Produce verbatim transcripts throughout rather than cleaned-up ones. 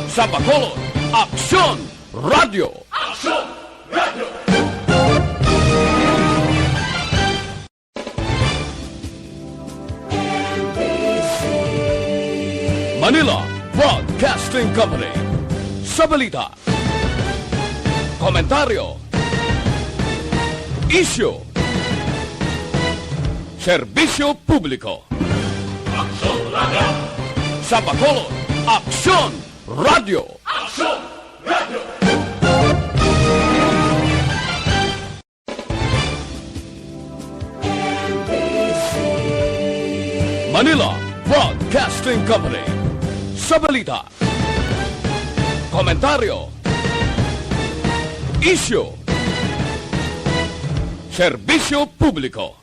Sa Bacolod, Aksyon Radio. Aksyon Radio. Manila Broadcasting Company. Sa balita, komentaryo, isyu, serbisyo publiko. Aksyon Radio. Sa Bacolod, Aksyon Radio. Aksyon Radio. Manila Broadcasting Company. Sa balita, komentaryo, isyu, serbisyo publiko.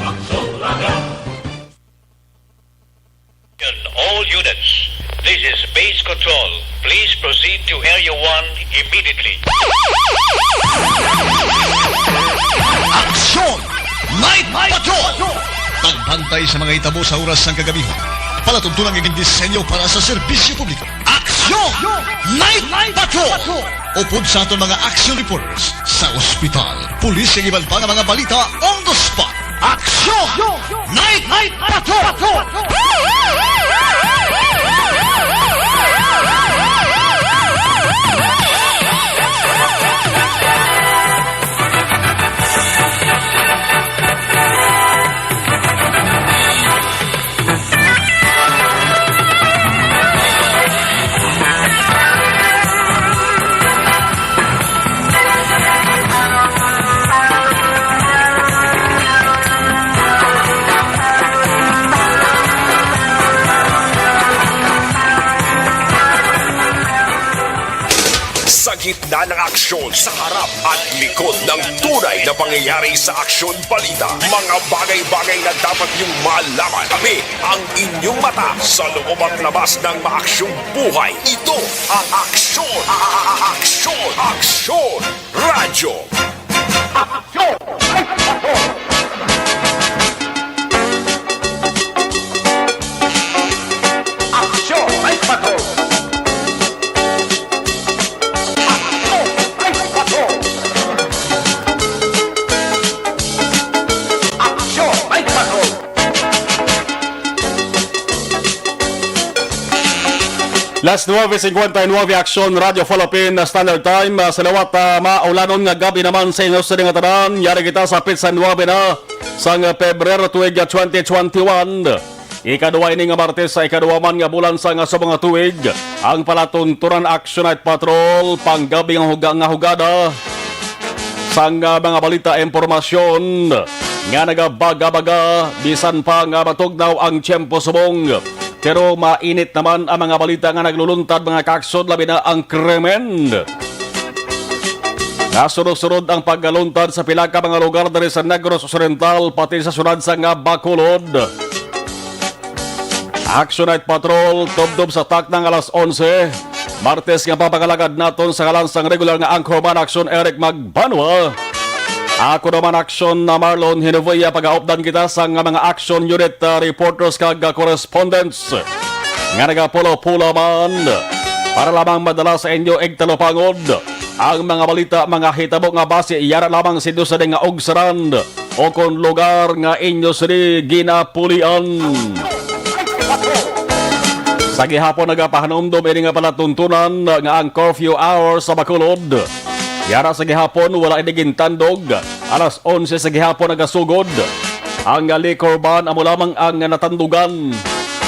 Aksyon Radio. All units, this is Base Control. Please proceed to Area one immediately. Aksyon! Night Patrol! Pagbantay sa mga hitabo sa oras sang kagabihan. Palatuntunan nga gindisenyo para sa serbisyo publiko. Aksyon! Night Patrol! Upod sa aton mga action reporters sa ospital, pulis, kag iban pa nga mga balita on the spot. Aksyon! Night Patrol! Sa gitna ng aksyon, sa harap at likod ng tunay na pangyayari sa aksyon balita, mga bagay-bagay na dapat niyong malaman. Kami ang inyong mata sa loob at labas ng maaksyong buhay. Ito ang aksyon, aksyon, aksyon, radyo. Aksyon! Aksyon! Aksyon! Aksyon! Aksyon! Las nuebe cincuenta y nueve, Aksyon Radio Philippine Standard Time. Ah, sa liwat, ah, maulanon nga gab-i naman sa inyo sa nga tanan. Yari kita sa pitsa nuebe na sang Pebrero tuig, ah, twenty twenty-one. Ikaduha ini nga Martes sa ikaduha man nga bulan sang, ah, sa mga tuig. Ang palatuntunan, Action Night Patrol, panggabi nga huga-, nga hugada. Sang, ah, mga balita, impormasyon nga nagabaga-baga, bisan pa nga matugnaw ang tiyempo subong. Pero mainit naman ang mga balita nga nagluluntad, mga kaaksyon, labi na ang krimen nga sunod-sunod ang pagkaluntad sa pila ka mga lugar diri sa Negros Occidental, pati sa syudad sang Bacolod. Action Night Patrol, tubtob sa takna nga alas onse. Martes nga papangalagad naton sa ngalan sang regular nga anchorman, Action Eric Magbanwa. Ako naman, Action na Marlon Hinovia, pagaupdan kita sa nga mga Action Unit, ah, reporters kag, ah, correspondents nga nagapula-pula man para lamang madala sa inyo igtalupangod ang mga balita, mga hitabo nga basi yara lamang sa inyo sa nga ugsaran o kon lugar nga inyo sini ginapulian. Sa gihapon nagapahanumdom ini nga palatuntunan nga ang curfew hour sa Bacolod. Yara sa gihapon wala ini gintandog. Alas onse sa gihapon nagasugod ang liquor ban, amo lamang ang natandugan.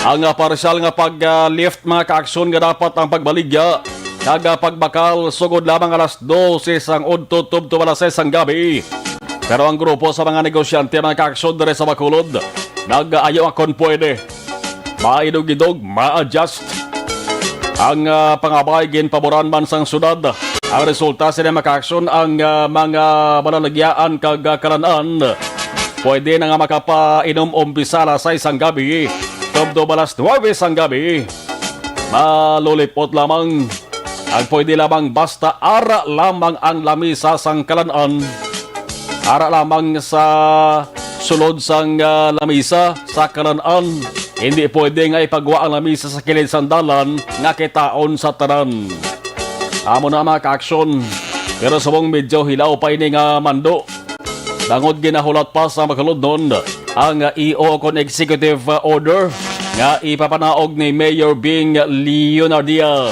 Ang, ah, parsyal nga pag, ah, lift, mga kaaksyon, nga dapat ang pagbaligya kag, ah, pagbakal sugod lamang alas dose sang udto tubtob alas sais sang gabi. Pero ang grupo sa mga negosyante, mga kaaksyon, diri sa Bacolod, nag-aayo nga kon pwede maidog-idog, ma-adjust ang, ah, pangabay. Ginpaboran man sang syudad ang resulta sini, mga kaaksyon, ang, ah, mga balaligyaan kag, ah, kalan-an pwede na nga makapainom umpisa alas sais sang gabi tubtob alas nuebe sang gabi. Malulipot lamang ang pwede lamang basta ara lamang ang lamisa sang kalan-an. Ara lamang sa sulod sang, ah, lamisa sa kalan-an. Hindi pwede nga ipagwa ang lamisa sa kilid sang dalan nga kitaon sa tanan. Amo na, mga kaaksyon. Pero subong medyo hilaw pa ini nga mando. Bangod ginahulat pa sa makulodnon ang E O kon executive order nga ipapanaog ni Mayor Bing Leonardia.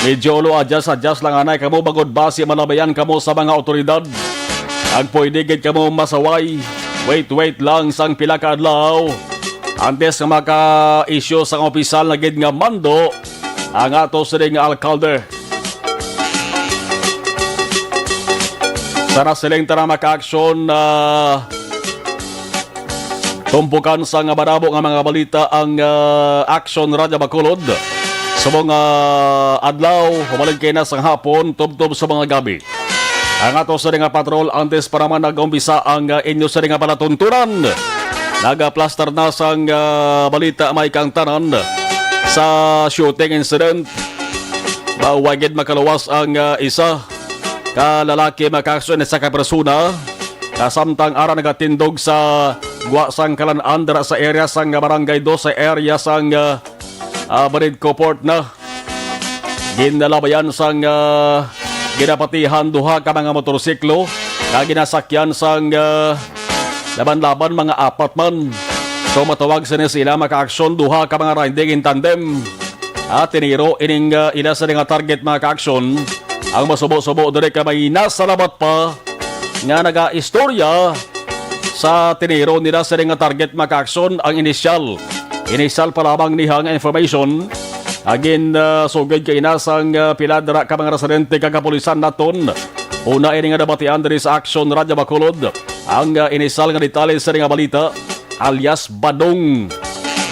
Medyo ulo adjust-adjust lang anay kamo bangod basi malabayan kamo sa mga otoridad. Ag pwede gid kamo masaway. Wait, wait lang sang pila ka adlaw antes nga maka-issue sang opisyal na gid nga mando ang ato sining nga alkalde. Sa nasiling tara maka-aksyon, ah, tumpukan sa nga madamo nga mga balita ang, ah, Aksyon Radyo Bacolod. Subong nga adlaw, humaling kay na sa hapon, tubtob sa mga gabi. Ang ato sa nga patrol, antes pa naman nag-umpisa ang, ah, inyo sa nga palatuntunan. Nagaplastar na sang, ah, balita may kangtanan sa shooting incident. Mawagid makaluwas ang, ah, isa ka lalaki makakasuin sa ka persona. Kasamtang ara nagatindog sa gwa sang kalan-an dira sa area sang Barangay Dos, sa area sang, ah, ah, Baridco Port na. Ginalabayan sang, ah, ginapatihan duha ka mga motorsiklo nga ginasakyan sang, ah, laban-laban mga apat man. So, matawag sini sila makaaksyon duha ka mga riding in tandem. Ah, tiniro ining, ah, ila sa nga target, mga kaaksyon. Ang masubo-subo diri ka may nasalabat pa nga nagaistorya sa tiniro nila sa nga target, mga kaaksyon, ang inisyal. Inisyal pa lamang niha nga information. Agin, ah, sugid kay ina sang, ah, pila dira ka mga residente kag kapulisan naton. Una ini nga nabatian diri sa Aksyon Radyo Bacolod ang, ah, inisyal nga detalye sa nga balita, alias Badong.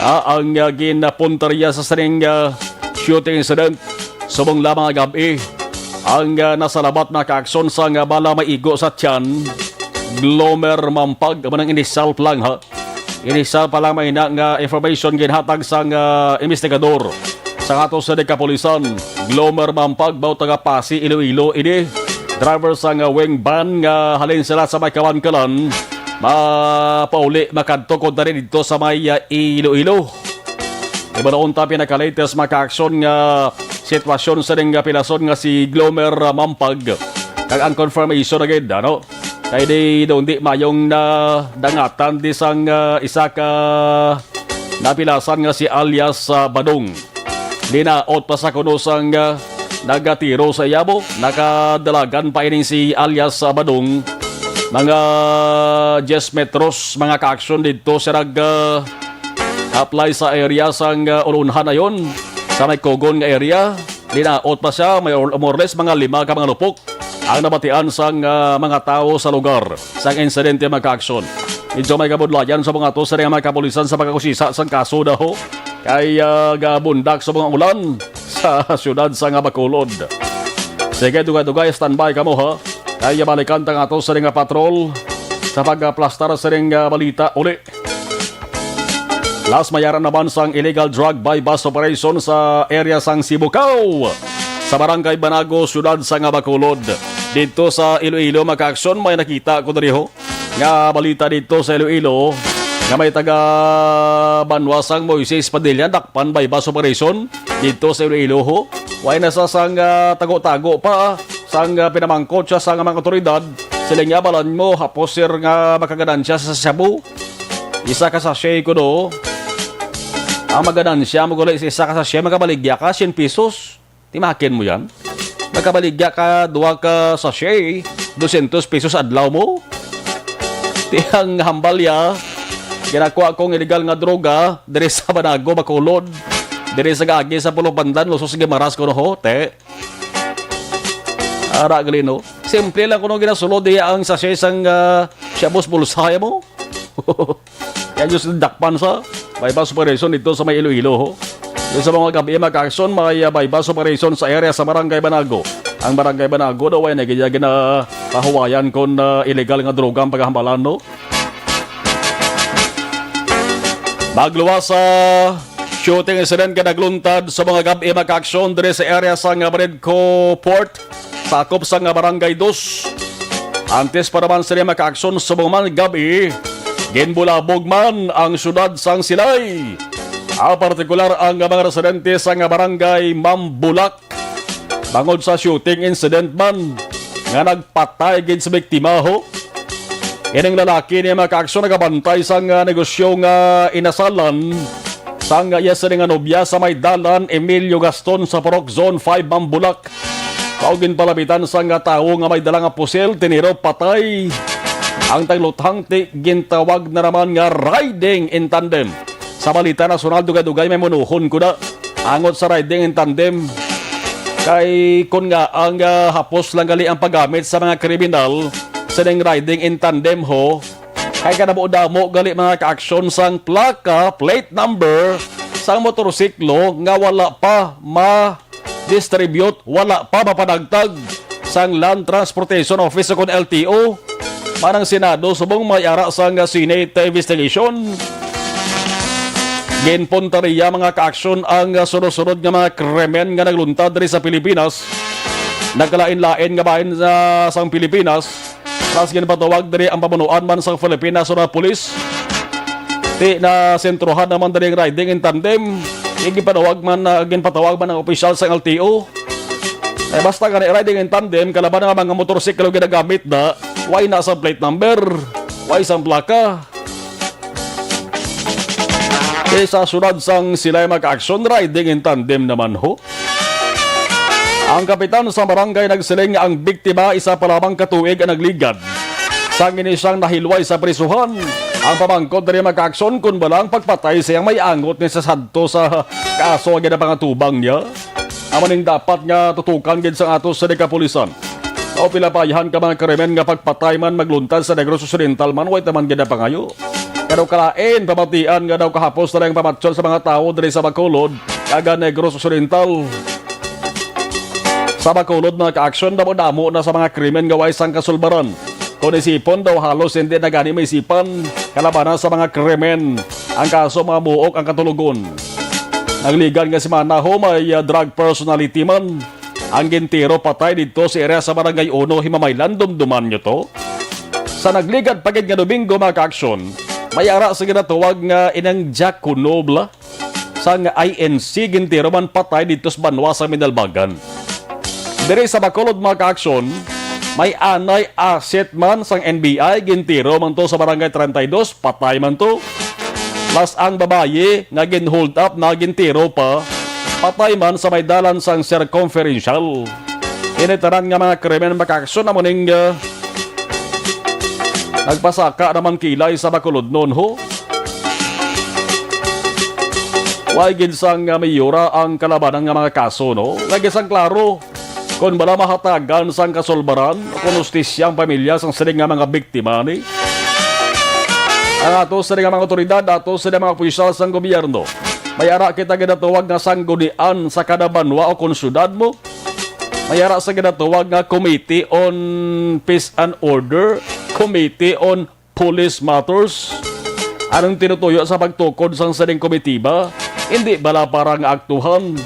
Ah, ang, ah, ginapuntarya sa sining, ah, shooting incident subong lamang nga gab-i. Ang, ah, nasalabat na kaaksyon sa nga bala maigo sa tiyan, Glomer Mampag, amo nang inisyal pa lang, ha. Inisyal pa lang may na nga information ginhatag sang, ah, investigador sa ato sa kapulisan. Glomer Mampag, baw taga Pasi, Iloilo ini. Driver sang, ah, wing van nga halin sila sa may Kawankalan. Mapauli, makadto ko diri dito sa may, ah, Iloilo. Iba na unta pinaka-latest, mga kaaksyon, nga sitwasyon sa ning pilason nga si Glomer, ah, Mampag. Kag ang confirmation na gid, ano? Kay di daw di mayong nadangatan di sang, ah, isa ka napilasan nga si alias, ah, Badong. Dinaot pa sa kuno sang, ah, nagatiro sa iya mo. Nakadalagan pa ining si alias, ah, Badong. Mga diyes metros, mga kaaksyon dito sa nag, ah, apply sa area sang, ah, ulunhan na yon. Sa may Kogon nga area, dinaot pa siya, may or-, more or less mga lima ka mga lupok ang nabatian sang, ah, mga tawo sa lugar sang insidente, mga kaaksyon. Medyo may kabudlayan sa mga to sa mga kapulisan sa pagkakusisa sang kaso daw. Kay, ah, gabundak sa mga ulan sa siyudad sa nga Bacolod. Sige, dugay-dugay, standby kamo, ha. Kay, ah, balikan ta nga to sa nga patrol sa pagaplastar sa nga balita uli. Last, mayara naman sang illegal drug buy-bust operation sa area sang Sibukaw, sa Barangay Banago, siyudad sa nga Bacolod. Dito sa Iloilo, mga kaaksyon, may nakita ko diri, ho, nga balita dito sa Iloilo nga may taga banwa sang Moises Padilla, dakpan buy-bust operation dito sa Iloilo, ho. Way na sa sang, ah, tago-tago pa, sang, ah, pinamangkot siya sa mga otoridad. Sila nga balan mo, hapos sir nga makaganansya sa shabu. Isa ka sachet ko do. Ang maganansya mo gulay sa isa ka sachet, makabaligya ka, cien pesos. Timakin mo yan. Makabaligya ka, duha ka sachet, dosyentos pesos adlaw mo. Tihang hambal ya, ginakuha kong illegal nga droga, diri sa Banago, Bacolod. Diri sa Gagi, sa Pulo Pandan, Lusos, Guimaras, kuno ho, te. Ara gali, no? Simple lang kuno ginasulod iya ang sachet sang, ah, shabu sa bulsa mo. Kaya Diyos, dakpan sa buy-bust operation dito sa may Iloilo, ho. Yung sa mga gabi, mga kaaksyon, may, ah, buy-bust operation sa area sa Barangay Banago. Ang Barangay Banago daw ay nagigya ginapahuwayan kung, ah, illegal nga droga ang paghahambalan, no? Magluwas sa shooting incident nga nagluntad sa mga gab-i, mga kaaksyon, diri sa area sa nga Baridco Port, sakop sa nga Barangay Dos. Antes pa naman sila makaaksyon sa mga gab-i, Ginbulabog man ang siyudad sang Silay, ah, partikular ang mga residente sang barangay Mambulak, bangod sa shooting incident man nga nagpatay gid sa biktima, ho. Ining lalaki ni mga kaaksyon nagabantay sang, ah, negosyo nga inasalan sang iya sini nga nobya sa may dalan Emilio Gaston sa Purok Zone five, Mambulak. Mao ginpalabitan sang tawo nga may dala nga pusil, tiniro patay ang tagluthang ti gintawag na naman nga riding in tandem. Sa balita nasyonal, dugay-dugay may munuhon ko na angot sa riding in tandem. Kay kun nga ang, ah, hapos lang gali ang paggamit sa mga kriminal sining riding in tandem, ho, kay kadamo-damo gali mga kaaksyon sang plaka, plate number sang motorsiklo nga wala pa ma-distribute, wala pa mapanagtag sang Land Transportation Office o kon L T O. Manang Senado subong may ara sang Senate investigation. Ginpuntaria mga kaaksyon ang sunod-sunod nga mga krimen nga nagluntad diri sa Pilipinas. Nagkalain-lain nga bahin sa sang Pilipinas. Mas ginpatawag diri ang pamunuan man sang Philippine National Police. Ti na sentruhan naman diri ang riding in tandem. Ginpatawag man, ah, ginpatawag man ang opisyal sang L T O. Eh, basta gani riding in tandem, kalaban nga mga motorsiklo ginagamit na, way na sa plate number, way sang plaka. Eh, sa siyudad sang Silay, mga kaaksyon, riding in tandem naman, ho. Ang kapitan sa barangay nagsiling nga ang biktima isa pa lamang ka tuig ang nagligad sang ini siyang nahilway sa prisuhan. Ang pamangkot diri, mga kaaksyon, kun bala ang pagpatay sa iyang may angot ni sa sadto sa kaso nga ginapangatubang niya. Amo ning dapat nga tutukan gid sang ato sa kapulisan. O pila pa ayhan ka mga krimen nga pagpatay man magluntad sa Negros Occidental man, way taman gid napangayo. Pero kalain, pamatian nga daw kahapos na lang pamatsyon sa mga tawo diri sa Bacolod, kag Negros Occidental. Sa Bacolod, mga kaaksyon, damo-damo na sa mga krimen nga way sang kasulbaran. Kung isipon daw, halos hindi na gani maisipan kalabanan sa mga krimen ang kaso, mga buok ang katulogon. Nagligad nga semana, ho, may, ah, drug personality man ang gintiro patay didto sa area sa Barangay Uno, Himamaylan, dumduman nyo to. Sa nagligad pa gid nga Domingo, mga kaaksyon, may ara sa ginatawag nga inang Jack Kunobla sang I N C, gintiro man patay didto sa banwa sa Minalbagan. Diri sa Bacolod, mga kaaksyon, may anay asset man sang N B I, gintiro man to sa Barangay treinta y dos, patay man to. Plus ang babayi nga gin-hold up na gintiro pa, patay man sa may dalan sang Circumferential. Ini tanan nga mga krimen, mga kaaksyon, amo ning, ah, nagpasaka naman kilay sa Bacolodnon, ho. Way gid sang, ah, mayora ang kalabanan nga mga kaso, no? Lagi sang klaro, kon bala mahatagan sang kasulbaran o kon hustisya ang pamilya sang sining nga mga biktima ni. Ang ato sining nga mga otoridad, ato sining mga opisyal sang gobyerno, may ara kita ginatawag nga sanggunian sa kada banwa o kon syudad mo. May ara sa ginatawag nga Committee on Peace and Order, Committee on Police Matters. Anong tinutuyo sa pagtukod sang sining komitiba? Hindi bala para nga aktuhan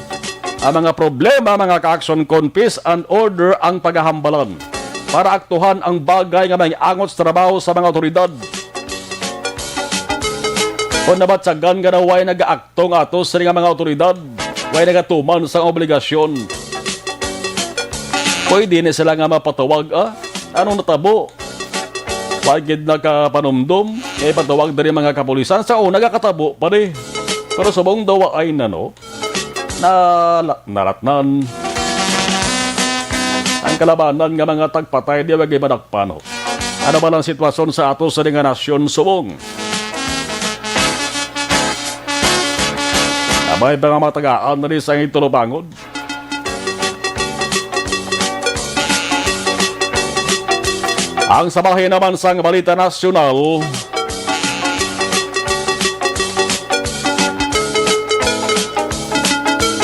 ang mga problema, mga kaaksyon, kon peace and order ang pagahambalan para aktuhan ang bagay nga may angot sa trabaho sa mga otoridad? Kung nabatyagan nga daw way nagaakto nga ato sini nga mga otoridad, way nagatuman sang obligasyon, pwede ni sila nga mapatawag, ah? Anong natabo? Wa gid nakapanumdom, kay patawag diri mga kapulisan. Sa una, nagakatabo pa di. Pero subong daw ay na, no? Nala-, nalatnan ang kalabanan nga mga tagpatay di wagi madakpan, no? Ano ba ang sitwasyon sa ato sa nga nasyon subong? Abay pa nga matagaan na ni sa itulopangod. Ang sa bahin naman sang balita nasyonal,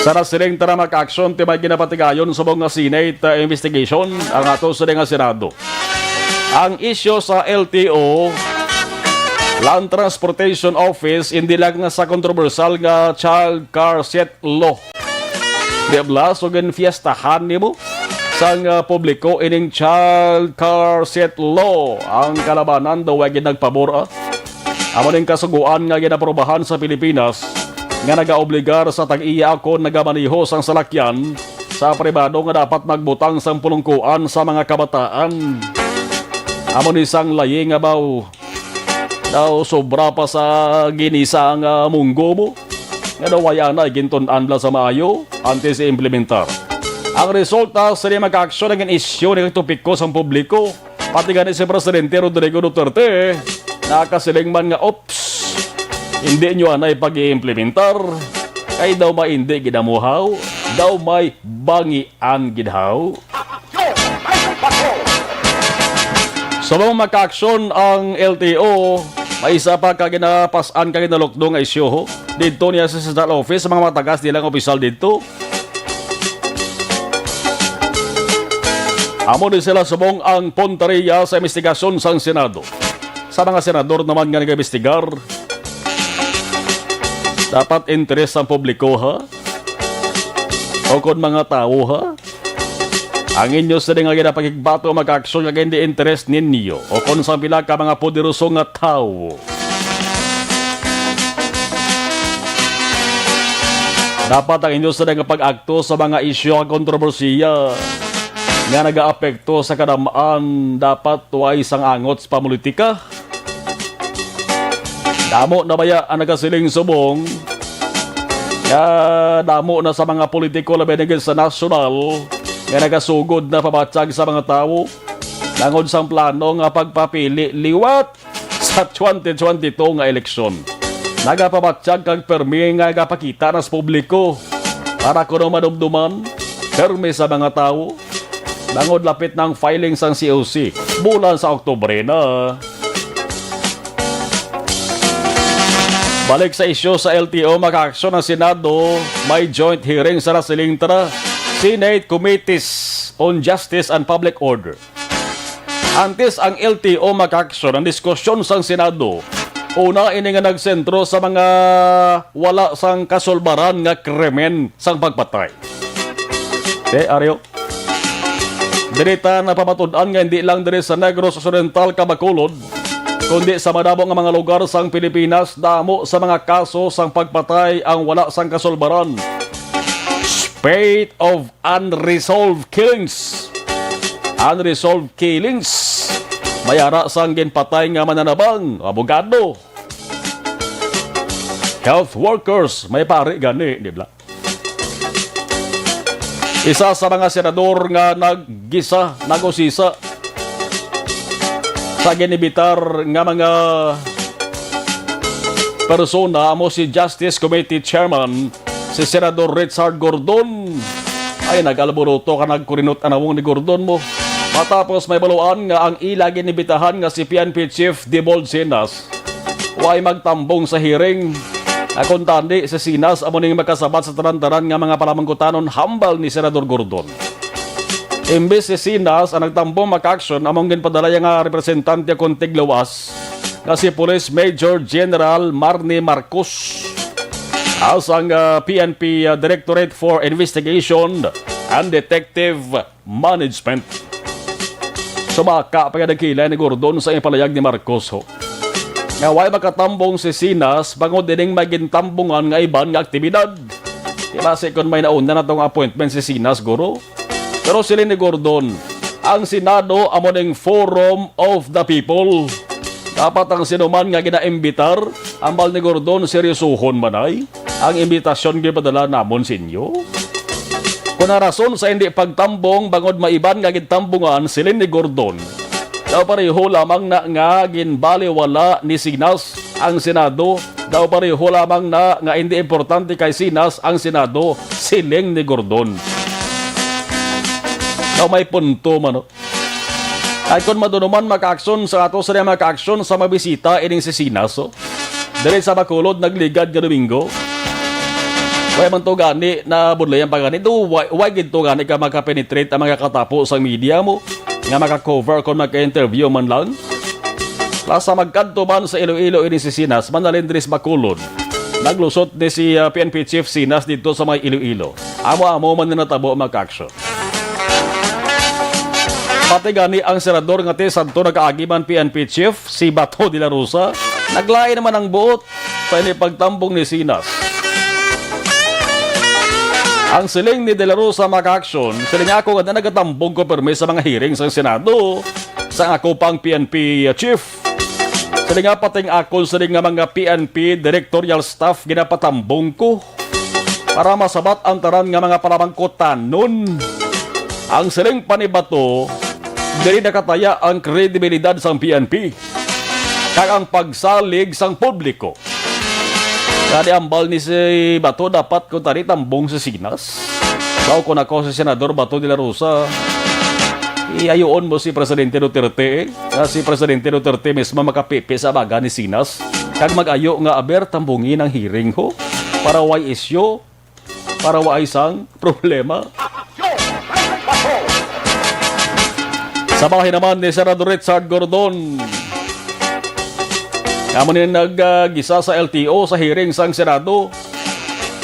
sa nasiling tara makaaksyon ti may ginapatigayon subong nga Senate, uh, investigation ang ato sa nga Senado. Ang isyu sa L T O, Land Transportation Office, hindi lang sa kontrobersyal nga child car seat law. Di bala, so ginfiestahan nimo sang, ah, publiko ining child car seat law. Ang kalabanan daw way gid nagpabor, ah. Amo ning kasugoan nga ginaprobahan sa Pilipinas nga nagaobligar sa tag-iya kon nagamaneho sang salakyan sa pribado nga dapat magbutang sang pulungkuan sa mga kabataan. Amo ni sang layi nga baw daw sobra pa sa ginisa nga munggo mo, nga daw wala na gintun-an bala sa maayo antes i-implementar. Ang resulta sini, mga kaaksyon, naging isyu ni topiko sang publiko. Pati gani si Presidente Rodrigo Duterte nakasiling man nga, "Oops, hindi nyo anay pag-iimplementar. Kay daw may hindi ginamuhaw, daw may bangian gidhaw." Subong makaaksyon ang L T O, may isa pa ka ginapas-an ka ginalukdo nga isyu, ho. Didto niya sa central office, mga matagas nilang opisyal didto. Amo ni sila subong ang punteriya sa investigasyon sang Senado. Sa mga senador naman nga nagaimbestigar, dapat interes sang publiko, ha? O kon mga tawo, ha? Ang inyo sini nga ginapakigbato makaaksyon kag hindi interes ninyo o kon sa pila ka mga poderoso nga tawo. Dapat ang inyo sini nga pag-akto sa mga isyu nga kontrobersiya nga nagaapekto sa kadam-an dapat way sang angot sa pamulitika. Damo na baya ang nagasiling subong nga damo na sa mga politiko, labi na gid sa nasyonal, nga nagasugod na pabatyag sa mga tawo tungod sang plano nga pagpapili liwat sa twenty twenty-two nga eleksyon. Nagapabatyag kag permi nga nagapakita na sa publiko para kuno madumduman permi sa mga tawo. Bangod lapit na ang filing sang C O C, bulan sa Oktubre na. Balik sa isyu sa L T O, makaaksyon ang Senado, may joint hearing sa nasiling tara, Senate Committees on Justice and Public Order. Antes ang L T O makaaksyon, ang diskusyon sang Senado, una ini nga nagsentro sa mga wala sang kasulbaran nga krimen sang pagpatay. Te, Aryo. Diri ta napamatud-an nga hindi lang diri sa Negros Occidental kag Bacolod, kundi sa madamo nga mga lugar sang Pilipinas, damo sa mga kaso sang pagpatay ang wala sang kasulbaran. Spate of unresolved killings. Unresolved killings. May ara sang ginpatay nga mananabang, abogado, health workers, may pari gani, di ba? Isa sa mga senador nga naggisa, nag-usisa sa ginimbitar nga mga persona amo si Justice Committee Chairman, si Senador Richard Gordon. Ay, nag-alboroto ka, nagkurinot ang nawong ni Gordon mo. Matapos may baluan nga ang ila ginimbitahan nga si P N P Chief Dibold Sinas way magtambong sa hearing. Akon tani, si Sinas amo ning makasabat sa tanan-tanan nga mga palamangkutanon hambal ni Senador Gordon. Imbis si Sinas ang nagtambong makaaksyon, among ginpadala iya nga representante kon tigluwas nga si Police Major General Marnie Marcos sang, ah, P N P, ah, Directorate for Investigation and Detective Management. Sumaka pa nga nagkilay ni Gordon sa ipalayag ni Marcos, ho, nga way makatambong si Sinas bangod ining may gintambungan nga iban nga aktibidad. Di ba, si, kung may nauna na tong appointment si Sinas, guro? Pero siling ni Gordon, ang Senado amo ning forum of the people. Dapat ang sinuman nga ginaimbitar, ambal ni Gordon, seryosohon man ay ang imbitasyon gipadala namon sa inyo. Kon ang rason sa hindi pagtambong bangod maiban nga gintambungan, siling ni Gordon, daw pareho lamang na nga ginbaliwala ni Sinas ang Senado, daw pareho lamang na nga hindi importante kay Sinas ang Senado, siling ni Gordon. Daw may punto man, no? Ay, kon madunuman makaaksyon sa ato sa mga kaaksyon sa mabisita ining si Sinas, oh. Diri sa Bacolod, nagligad nga Domingo. Way man to gani na budlayan pa gani. Do, way, way gid to gani ka makapenetrate ang mga katapo sa media mo nga maka-cover kon maka-interview man lang. Plus, sa magkadto man sa Iloilo ini si Sinas, manalin diri sa Bacolod. Naglusot ni si, ah, P N P Chief Sinas dito sa may Iloilo. Amo-amo man na natabo, mga kaaksyon. Pati gani ang senador nga ti sadto nakaagi man P N P chief, si Bato de la Rosa, Naglain naman ang buot sa ini pagtambong ni Sinas. Ang siling ni De La Rosa, mga ka-aksyon, siling niya, "Ako nga nagatambong ko permi sa mga hearing sa Senado, sa ako pang P N P chief. Siling niya, pati ang akon siling nga mga P N P directorial staff ginapatambong ko para masabat ang tanan nga mga panamangkutanon." Ang siling pa ni Bato, diri nakataya ang kredibilidad sang P N P kag ang pagsalig sang publiko. Kani ambal ni si Bato, dapat ko tari tambong si Sinas. Daw ko nako si Senador Bato de la Rosa, iayuon mo si Presidente Duterte, eh. Nga si Presidente Duterte mismo makapipi sa baga ni Sinas kag mag-ayo nga aber tambungi ang hearing ho para way isyu, para way sang problema. Sa bahin naman ni Senador Richard Gordon, nga amo ni nag-, ah, gisa sa L T O sa hearing sang Senado,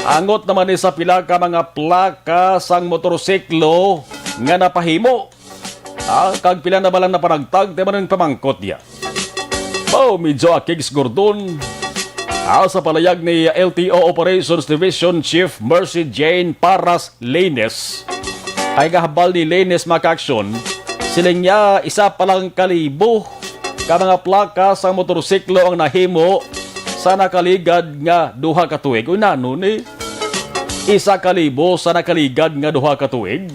angot naman ni sa pila ka mga plaka sang motorsiklo nga napahimo. Ah, kag pila na ba lang napanagtag, ti man ang pamangkot niya. Oh, medyo akig si Gordon. Ah, sa palayag ni L T O Operations Division Chief Mercy Jane Paras Laines, ay kahambal ni Laines, mga ka-aksyon, siling niya, isa pa lang kalibo ka mga plaka sang motorsiklo ang nahimo sa nakaligad nga duha ka tuig. Uy, nano ni? Isa ka libo sa nakaligad nga duha ka tuig?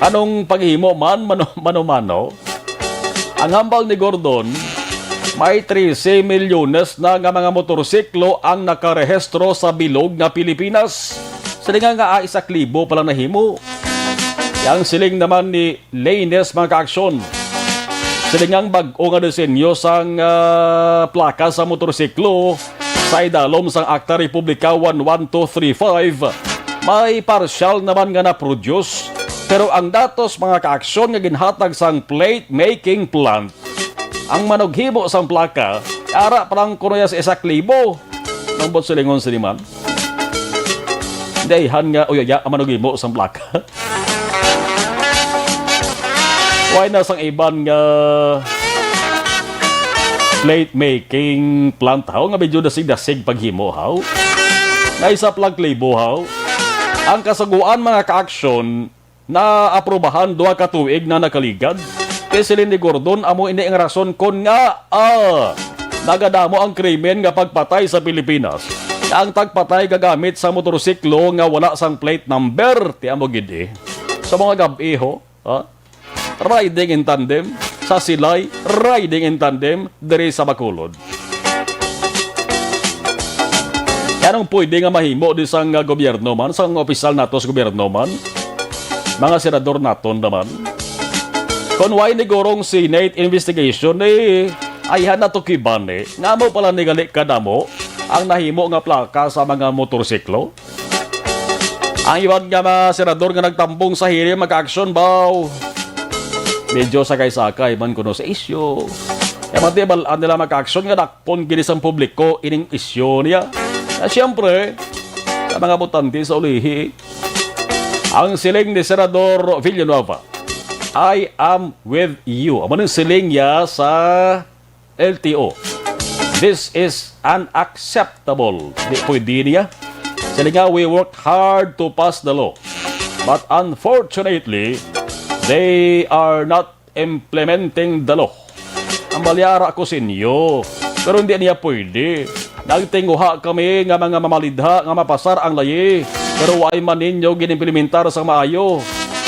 Anong paghimo man, mano-, mano-mano? Ang hambal ni Gordon, may trese milyones na nga mga motorsiklo ang nakarehistro sa bilog nga Pilipinas. Siling nga, ah, isa ka libo pa lang nahimo. Ang siling naman ni Laines, mga ka-aksyon, siling nga ang bag-o nga disenyo sang, ah, plaka sa motorsiklo sa idalom sang Akta Republika one one two three five, may partial naman nga na-produce, pero ang datos, mga ka-aksyon, nga ginhatag sang plate making plant, ang manughimo sang plaka, ara pa lang kuno ya sa isa ka libo. Ang buot silingon sini man, dayhan nga uyaya ang manughimo sang plaka. Way na sang iban nga plate making plant, haw, nga medyo dasig-dasig paghimo, haw. Nga isa pa lang ka libo, haw. Ang kasugoan, mga ka-aksyon, naaprubahan duha ka tuig na nakaligad. Kay siling ni Gordon, amo ini ang rason kon ngaa, ah, nagadamo ang krimen nga pagpatay sa Pilipinas. Ang tagpatay gagamit sa motorsiklo nga wala sang plate number, ti amo gid, eh. Sa mga gab-i, ho, ha? Riding in tandem, sa silay, riding in tandem, diri sa Bacolod. Anong pwede nga mahimo di sang, ah, gobyerno man, sang opisyal nato sa gobyerno man, mga senador naton naman? Kon way ni gurong Senate investigation, eh, ayhan na to kiban, eh. Nga mo pala ni gali kadamo ang nahimo nga plaka sa mga motorsiklo? Ang iban nga mga senador nga nagtambong sa hearing, mga ka-aksyon, baw, medyo sakay-sakay man kuno sa isyu. Kaya man, di bal-an nila, mga ka-aksyon, nga dakpon gid sang publiko ining isyu niya. At siyempre, sa mga botante sa ulihi, ang siling ni Senador Villanueva, "I am with you." Amo ning siling niya sa L T O. "This is unacceptable." Di pwede niya. Siling niya, "We worked hard to pass the law. But unfortunately, they are not implementing the law." Ang balyara ko sa inyo. Pero hindi niya pwede. Nagtinguha kami nga mga mamalidha nga mapasar ang layi, pero way man ninyo ginimplementar sang maayo.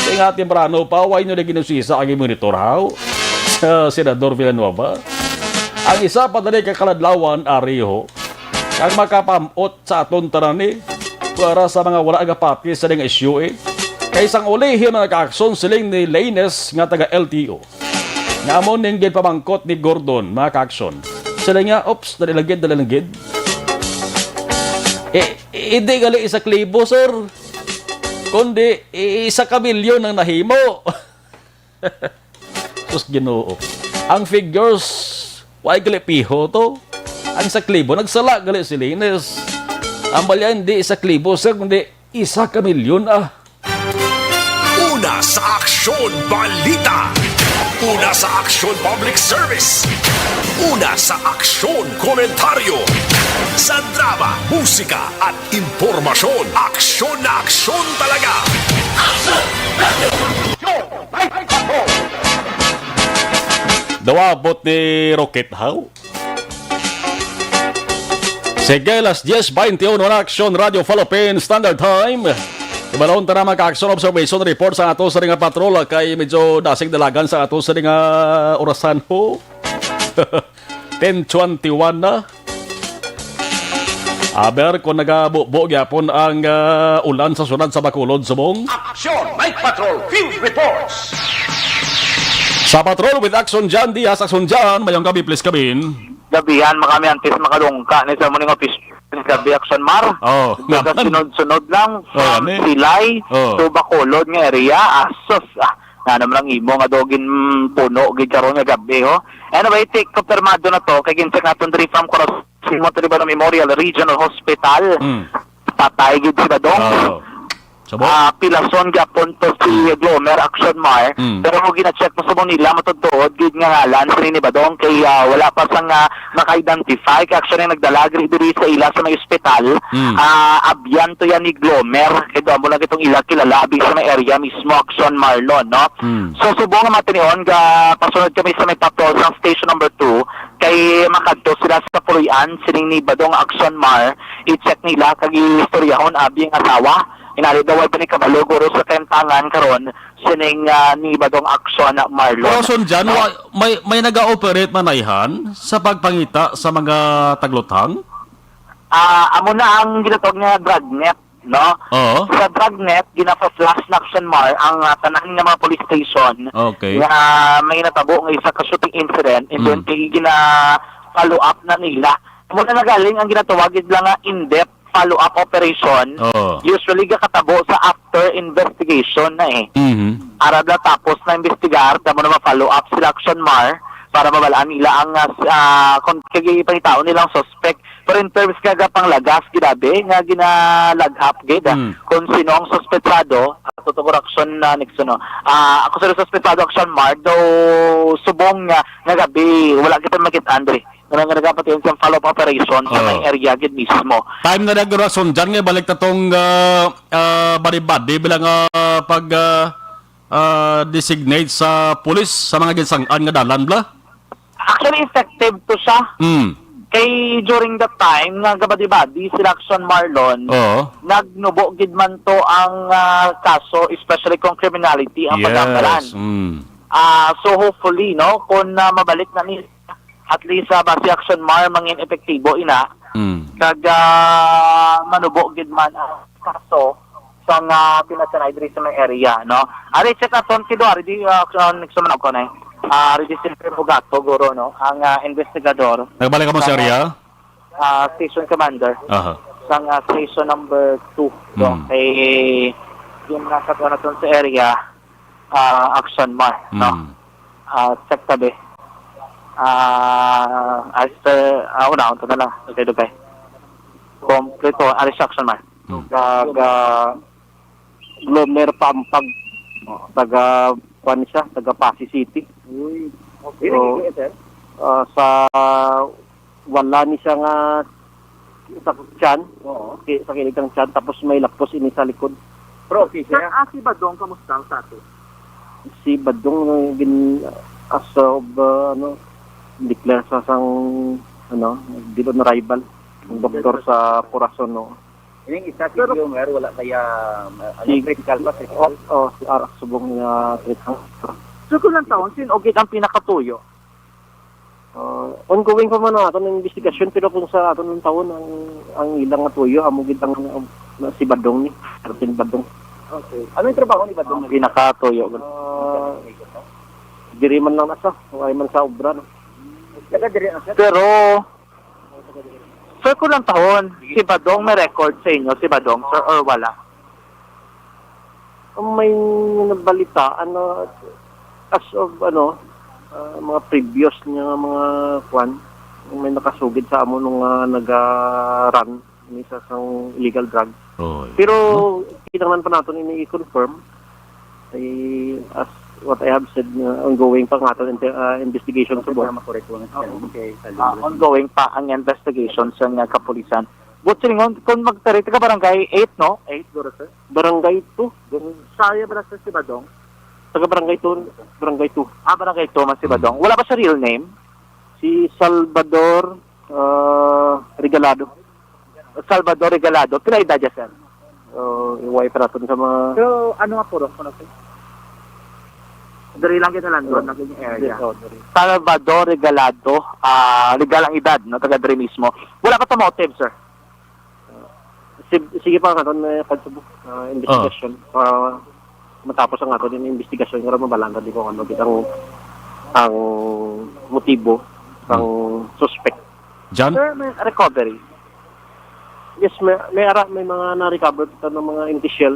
Kay nga temprano pa, way nyo na ginusisa ang monitor, haw? Sa Senador Villanueva. Ang isa pa dali ka kaladlawan, ari, ho, ang makapamot sa aton tanan, eh, para sa mga wala gapati sa ning isyu, eh. Kay sang ulihi, mga ka-aksyon, siling ni Laines nga taga L T O, nga amo ning ginpamangkot ni Gordon, mga ka-aksyon. Siling niya, "Oops, dali lang gid, dali lang gid." Eh, hindi gali isa ka libo, sir. Kundi, i-, isa ka milyon ang nahimo. Sus, Ginoo. Ang figures, way gali piho to. Ang isa ka libo, nagsala gali si Laines. Ang balya, hindi isa ka libo, sir, kundi isa ka milyon, ah. Una sa Aksyon Balita. Una sa aksyon, public service. Una sa aksyon, komentaryo. Sa drama, musika, at impormasyon, aksyon na aksyon talaga. Daw abot ni Rocket How? Sige, alas diez veintiuno na, Aksyon Radio Philippines Standard Time. Ibalon ta na mga action observation report sa ato sa nga patrol kay medyo dasig dalagan sa ato sa nga orasan ho. Ten twenty-one na. Aber kung nagabubo gyapon ang ah, ulan sa syudad sa Bacolod, subong. Action Night Patrol Field Reports. Sa Patrol with Action Jan Diaz. Action Jan, mayong gabi, please, kabin. Gabihan, makami antes makalungka ni sa morning office. Gabi, Action Mar. Oh, Daga naman. Sunod-sunod lang Oh, from ani? Silay Oh. To Bacolod nga area. Asos, ah, na naman ang imo nga dogin puno gid karon nga gabi, ho. Anyway, take, kumpirmado na to kay gincheck naton diri from Corazon Montebello Memorial Regional Hospital. Mm. Patay gid si Badong. Oh. Sabo? Ah, pilason gyapon to si Glomer, Action Mar. Mm. Pero mo gina-check mo sa Bonilla, matudtuod gid nga ngalan sini ni Badong kay ah, wala pa sa nga maka-identify. Kay actually nagdala gid diri sa ila sa may ospital. Mm. Ah, abyan to yan ni Glomer. Kay doon mo lang itong ila kilala abi sa may area mismo, Action Marlon, no? Mm. So subong nga matinion ga pasunod kami sa may patrol sa station number two kay makadto sila sa puloy-an sining ni Badong, Action Mar. I-check nila kag istoryahon abi ang asawa. Inali daw wala pa ni kabalo guro sa kaimtangan karon sining ah, ni Badong Action Marlon. Pero Son Jan, Ah. wa- may may nag-ooperate manayhan sa pagpangita sa mga tagluthang? Ah, amo na ang ginatawag nga dragnet, no? Oo. Sa dragnet, ginapa-flash na, Action Mar, ang ah, tanan nga mga police station Okay. nga may natabo nga isa ka shooting incident, and then Mm. gina-follow up na nila. Amo na nagaling ang ginatawag gid lang nga in-depth follow-up operation. Oo. Usually gakatabo sa after investigation na eh. Mhm. Arab lang tapos na investigar, damo na ma-follow up sila, Action Mar, para mabalaan nila ang ah, s- ah, kung kagipangitaon nilang suspect. Pero in terms nga panglagas, grabe nga ginalaghap gid ah, Mm. kung sino ang suspetsado, ah, tutugor, Action na Nixon, no? Ah, ako sa suspetsado, Action Mar, daw subong nga nga gabi, wala kita makit Andre. Nga nga nagapatiyon sa follow-up operation sa Oh. may area gid mismo. Time na nagdurason dyan nga balik ta tong ah, ah, bari-bari bilang ah, pag ah, ah, designate sa pulis sa mga ginsang-an nga dalan bla? Actually, effective to siya. Mm. Kay during that time nga gabadi-badi sila, Action Marlon, Oo. nagnubo gid man to ang ah, kaso, especially kung criminality ang Yes. pagkamalan. Mm. Ah, so hopefully, no, kung ah, mabalik na ni at least sa base, Action Mar, mangin epektibo ina. Mm. Kag ah, manubo gid man ang kaso sa nga pinatsanay diri sa may area, no? Ari, check naton kido, ari di ah, Action, next man ako na eh. Ah, ari di Silver Bugato, guro, no? Ang ah, investigador Nagbalik ka mo sa Sa area? ah, station commander Aha. Sa nga station number two, no? Mm. Kay yung nasa naton sa area, ah, Action Mar, no? Mm. Ah, check tabi. Ah, as per, ah, una, unta na lang. Okay, dugay. Kompleto, ari sa Action Mar. Mm. Kag, ah, Glomer Pampag. Taga, kuan siya, taga Passi City. Uy. Okay, So, okay, sir. Ah, sa wala ni siya nga sa tiyan, Oo. ki- sa kilig kang tiyan, tapos may lapos ini sa likod. Pero okay Sir, siya. Ah, si Badong, kamusta ang status? Si Badong, uh, gin, as of, uh, ano, declare sa sang, ano, dead on arrival. Ang doktor sa Corazon, no? Ining isa si Pero Gilmer, wala kaya, uh, ano, Si critical pa, critical? Oh, oh, si Arak subong niya treatment. So, kung lang taon, sin-, okay ang pinakatuyo? Ah, ongoing pa man ang aton investigasyon, pero kung sa aton ang taon, ang, ang ilang nga tuyo, amo gid ang, ang, na si Badong ni, Martin Badong. Okay. Ano yung trabaho ni Badong? Ang pinakatuyo. Ah, diri man lang nasa, wala man sa obra, no? Taga diri ang sir? Pero, sir, kung lang taon, si Badong may record sa inyo, si Badong, sir, or wala? Ang may nabalitaan na as of, ano, ah, mga previous nga mga kwan, may nakasugid sa amo nung, ah, naga-run ni sa sang illegal drug. Oh, yeah. Pero kinahanglan pa naton ini i-confirm. Ay, as, What I have said, uh, ongoing pa nga aton inter-, uh, investigation sa buwan. Makorek ko nga. Oh, okay. Ah, ongoing pa ang investigation sa nga kapulisan. But silingon, kung magtari, taga barangay eight, no? Eight, guro, sir? Barangay two. Sa iya ba, sir, si Badong? Taga barangay two, barangay two. Ah, barangay two man si Hmm. Badong. Wala ba sa real name? Si Salvador, ah, Regalado. Salvador Regalado. Pila edad niya, sir? Oh, iway pa naton sa mga Pero ano nga purok mo na, sir? Diri lang kita lang doon, Oh, naging area. Dito, diri. Salvador Regalado, ah, legal ang edad, no? Taga diri mismo. Wala pa to motive, sir. Sig-, sige pa, karon may pagsubok, ah, investigasyon. Ah, matapos ang ato din investigasyon, nga mabalangan din kung ano gid ang, ang motibo sang Hmm. suspect. John? Sir, may recovery. Yes, may, may ara, may mga na-recover kita ng mga initial.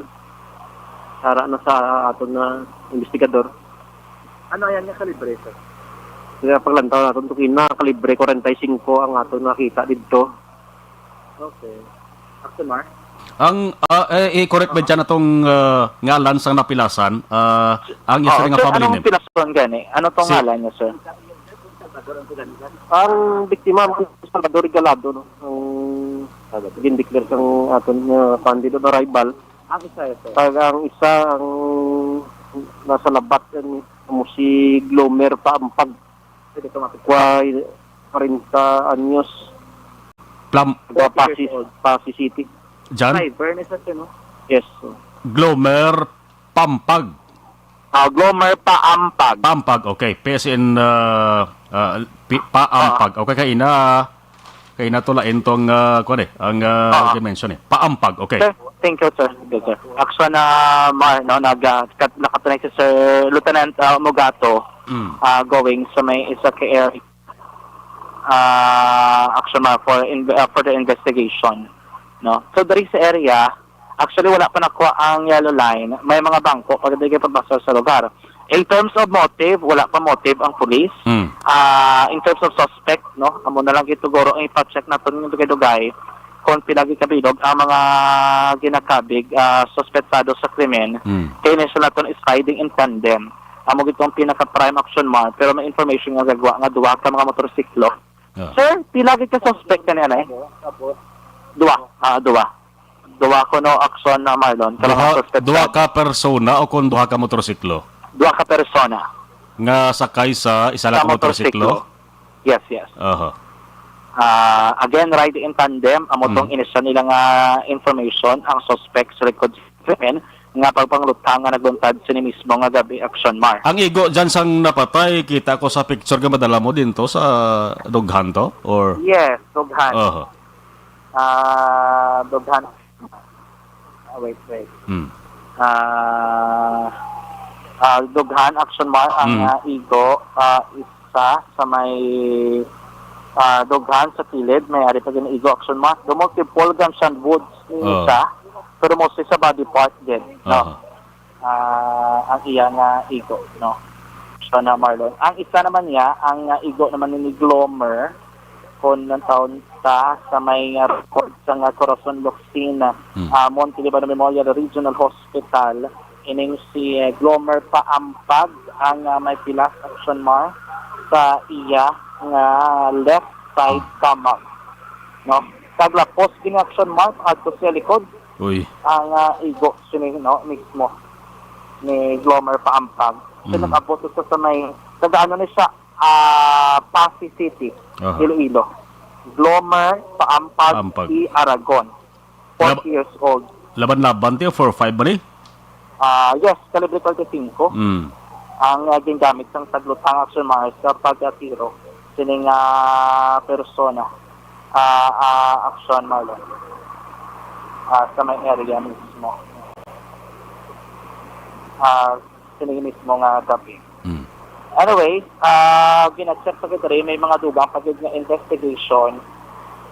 Ara na sa aton na investigador. Ano yan nga kalibre, sir? Kaya paglantaw natin, ito kina, kalibre forty-five ang aton nakita dito. Okay. Action, Mar? Ang, ah, eh, i-correct ba dyan atong, ah, ngalan sang napilasan? Ah, ang isa Oh, nga sir, family anong name? Pilasan gani? Ano tong Si ngalan niya, sir? Ang biktima, ang Salvador Regalado, no? Ang gindeclare sang aton nga candidate on arrival. Ang isa, sir. Kag ang isa, ang nasa labat, ano, mo si Glomer Paampag. Pwede ka makita. Kwa, forty anyos. Plam- Taga Passi, Forty years old. Passi City. Jan? Driver ni sa, no? Yes. Glomer Pampag. Ah, Glomer Paampag. Pampag, okay. P S N, uh, uh, Pi-, Paampag. Ah. Okay, kay ina, kay ina tulain tong, uh, kuwan eh, ang, uh, Ah. Dimension eh. Paampag, okay. Sir, thank you, sir. Thank you, sir. Action na, Mar, no, nag, uh, kat-, nakatunay si Sir Lieutenant, uh, Mugato, Mm. uh, going sa may isa ka area, uh, action na for in-, uh, further investigation, no? So, diri sa area, actually, wala pa nakuha ang yellow line. May mga bangko pag di kayo pagbasol sa lugar. In terms of motive, wala pa motive ang police. Mm. Ah, in terms of suspect, no, amo na lang gid siguro ang ipa-check naton ng dugay-dugay kung pila gid kabilog ang mga ginakabig, ah, suspetsado sa krimen. Mm. Kay initial naton is riding in tandem. Amo gid tong pinaka prime action, Mar, pero may information nga gagwa nga duha ka mga motorsiklo. Ah. Sir, pila gid ka suspect ka niya, eh? Duha. Ah, duha. Duha kuno action na, Marlon, ka mga Duha, suspect duha sa ka persona o kung duha ka motorsiklo? Duha ka persona. Nga sakay sa isa lang Sa ka motorsiklo? motorsiklo. Yes, yes. Aha. Ah, again, ride in tandem, amo tong Mm. initial nila nga information, ang suspect sa likod sa krimen, nga pagpanglutang nga nagluntad sini mismo nga gabi, action, Mar. Ang igo dyan sang napatay, kita ko sa picture nga madala mo din to sa dughan to? Or? Yes, dughan. Aha. Ah, dughan. Ah, wait, wait. Hmm. Ah, ah, dughan, action, Mar, ang, Hmm. ah, igo, ah, isa sa may, ah, dughan sa kilid, may ari pa gid igo, action, Mar. The multiple gunshot wounds ni Oh. isa, pero mostly sa body part din, no? Aha. Ah, ang iya nga igo, no? So na, Marlon. Ang isa naman niya, ang, ah, igo naman ni Glomer, kung nang taon ta sa may, ah, record sa nga Corazon Locsin, Hmm. ah, Monte Libano Memorial Regional Hospital, ining si, eh, Glomer Paampag ang, ah, may pilas, action, Mar, sa iya nga left side stomach, no? Kag lapos gid, action, Mar, adto sa likod. Uy. Ang, ah, igo sini, no, mismo ni Glomer Paampag. So, Mm. nag-abot sa, sa may, taga ano ni siya, ah, Passi City, Aha. Iloilo. Glomer Paampag Paampag. E. Aragon, forty Lab-, years old. Laban-laban, tiyo, four five ba ni? Ah, yes, kalibre forty-five. Mm. Ang, ah, gingamit sang taglutang, action, Mar, sa pagkatiro sining, ah, persona. Ah, ah, action, Marlon. Ah, sa may area mismo. Ah, sining mismo nga gabi. Mm. Anyway, ah, gina-check pa gid diri, may mga dugang pa gid nga investigation,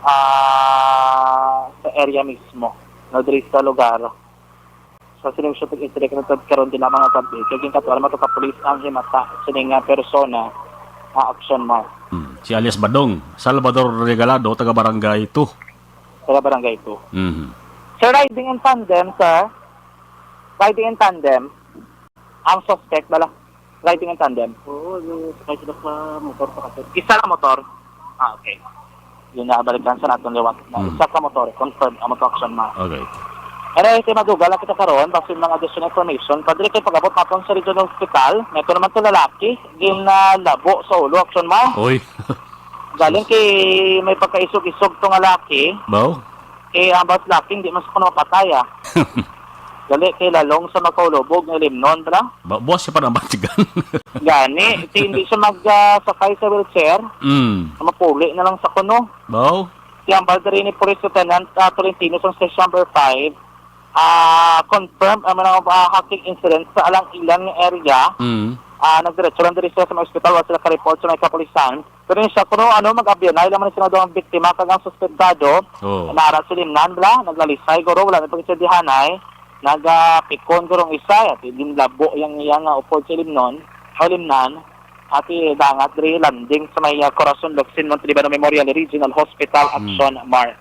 ah, sa area mismo, no, diri sa lugar. Sa sining shooting incident nga natad karon din ang mga gabi, kay ginkatuan naman to ka pulis ang himata sining nga persona, ah, action, Mar. Hmm. Si alias Badong, Salvador Regalado, taga Barangay two. Taga Barangay two. Mhm. Sir, riding in tandem, sir. Riding in tandem. Ang suspect, bala. Riding in tandem. Oo, yung sakay sila sa motor pa kasi. Isa na motor? Ah, okay. Yun na, balikan sa naton liwat. Na Mm. isa ka motor, confirm ang motor action ma. Okay. Pero ito, madugal lang kita karon, basta yung mga additional information. Padre, kay pag-abot naton sa regional hospital, may ito naman to lalaki, ginalabo sa ulo, action ma. Oy. Galing kay may pagkaisog-isog to nga laki. Baw? Eh, ang bawat laki, hindi man sa kuno mapatay, ah. Dali kay lalong sa makaulubog nga limnon, bala. Ba, buwas siya pa ng batigan. Gani, si hindi siya mag, ah, sakay sa wheelchair. Mm. Mapuli na lang sa kuno. Baw? Si ang Balderini Police Lieutenant, ah, Tolentino sa Station Number Five, ah, confirm ang mga, ah, hacking incident sa alang ilan nga area. Mm. Ah, nagdiretso lang diri sa, sa mga ospital, wala sila ka-report sa mga kapulisan. Pero yun siya, kuno ano, mag-abyanay lamang ni Senador ang biktima kag ang suspendado. Oh. Nara sa limnan, bla, naglalisay, guro, wala na pagkasedihanay. Nagapikon, guro, ang isa, at ginlabo yang iya nga upod sa limnon, o limnan, at idangat diri landing sa may, ah, Corazon Locsin, Montelibano Memorial Regional Hospital, Hmm. Action, Mar.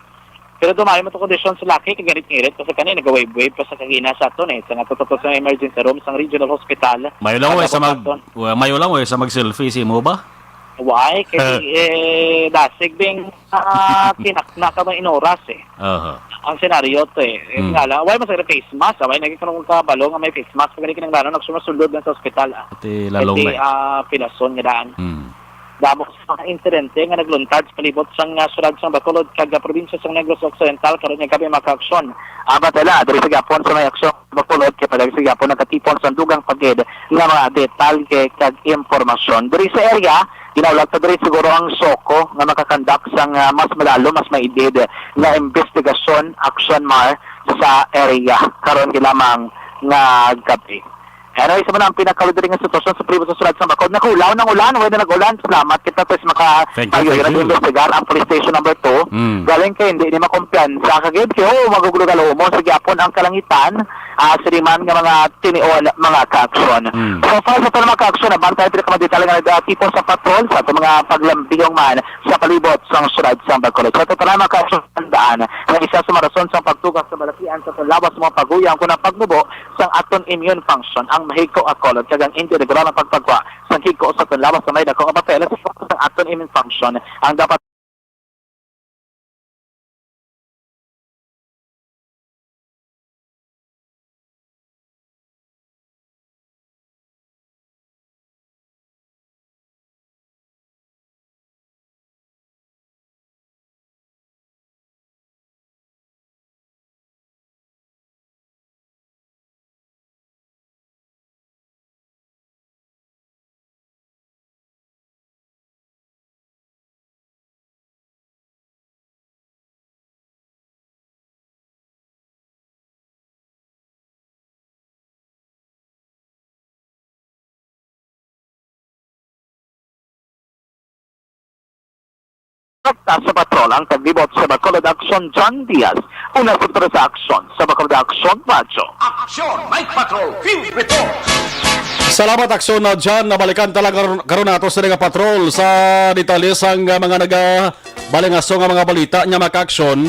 Pero dumayo mo to kondisyon sa laki, kay ngirit-ngirit, kasi kani nag-wave-wave pa sa kagina sa aton, eh, sa nga tututo sa emergency room sang regional hospital. Mayo lang, Ang oy, sa mag-, nabukatan. Wa-, mayo lang, oy, sa mag-selfie, si mo ba? Why? Kay, eh, dasig bing, ah, tinakna ka may inoras, eh. Aha. Ang senaryo to, eh. Yung Hmm. nga lang, why mas face mask? Why naging kanong kabalo nga may face mask? Pag kinahanglan, nagsumasulod lang sa ospital, ah. Ati lalong Ati, may. ah, pilason nga daan. Hmm. Damo sa mga insidente nga nagluntad sa palibot sang, ah, syudad sang Bacolod kag, ah, probinsya sang Negros Occidental karon nga gab-i, mga kaaksyon. Abat ala, diri sa gihapon sa may aksyon Bacolod kay palagi sa gihapon nagatipon sa dugang pa gid nga mga detalye kag impormasyon. Diri sa area, ginaulat pa diri siguro ang SOCO nga makakandak sang, ah, mas malalim, mas maidid nga investigasyon, action mar sa area karon gilamang nga gab-i. Anyway, sa man ang pinakahulid diri nga sitwasyon sa palibot sa syudad sang Bacolod. Nakaulaw ng ulan, wala na nag-ulan. Salamat kita, pues, maka-, Thank you, ayo, thank you. Nag-imbestigar ang police station number two. Mm. Galing kay hindi ni makumpiyansa ka gid kay, oh, magugulo-galo mo. Sige, apon ang kalangitan, ah, sa liman nga mga tinion, mga kaaksyon. Mm. So far, sa aton, mga kaaksyon, nabantay pila ka mga detalye nga nag-, ah, tipo sa patrol sa aton mga paglambiyong man sa palibot sang syudad sang Bacolod. Sa total, mga kaaksyon, tandaan nga isa sa mga rason sang pagtugas sa balatian sa aton lawas, mga paguyang kung ang pagmubo sang aton immune function, ang mahigko nga kulot, kag ang hindi regular nga pagpagwa sang higko sa aton lawas nga may dako nga papel sa aton immune function. Ang dapat Sa patrol ang taglibot sa Bacolod Action, John Diaz. Una sa Patrol sa Action, sa Bacolod Action, Radyo. Action, Mike Patrol, Field Report. Salamat, Action na John. Nabalikan talaga karon, karon nato sa nga patrol sa detalye sang, ah, mga naga-, balingaso nga mga balita niya, mga kaaksyon.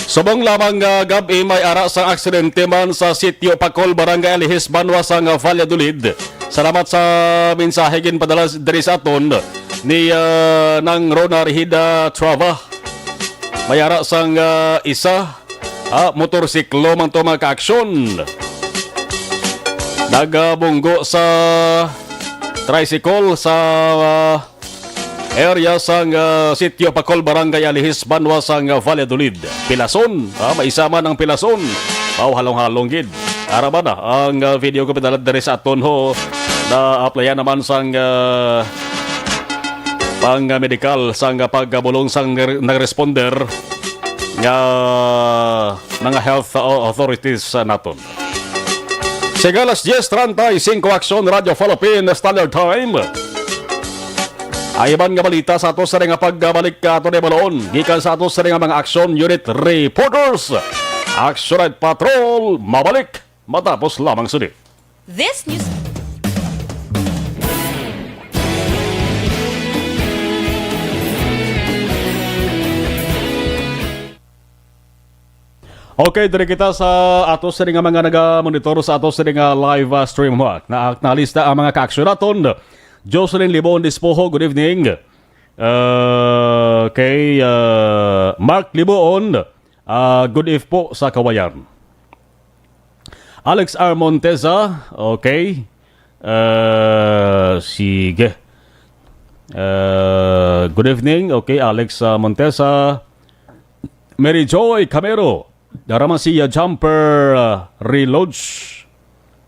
Subong lamang nga gab-i, may ara sang aksidente man sa Sitio Pacol, Barangay Alihis, banwa sang Valladolid. Salamat sa mensahe ginpadala s-, diri sa aton ni, ah, Nang Rona Rehida Trava. May ara sang, ah, isa, ah, motorsiklo man to, mga kaaksyon. Nagabunggo sa tricycle sa, ah, area sang, ah, Sitio Pacol, Barangay Alihis, banwa sang, ah, Valladolid. Pilason, ah, may isa man ang pilason. Aw, halong-halong gid. Ara ba na ang, ah, video ko pinadala diri sa aton ho na aplayan naman sang, ah, pang, ah, medikal sang, ah, pagkabulong sang nag-, nag-responder nga mga health, ah, authorities, ah, naton. Sa alas diez treinta y cinco, Aksyon Radyo Philippine Standard Time. Ang iban nga balita sa ato sa nga pagbalik, ah, ato na balon gikan sa ato sa nga mga action unit reporters. Action at Patrol, mabalik matapos lamang sini. This news. Okay, diri kita sa ato sini nga mga naga-monitor sa ato sini nga live, ah, stream, ha. Na, nalista ang mga kaaksyon naton. Jocelyn Libon Dispoho, good evening. Uh, kay, uh, Mark Liboon, uh, good eve po sa Kawayan. Alex R. Monteza, okay. Uh, sige. Uh, good evening. Okay, Alex, uh, Monteza. Mary Joy Camero. Dara man si, uh, Jumper, uh, Reloads,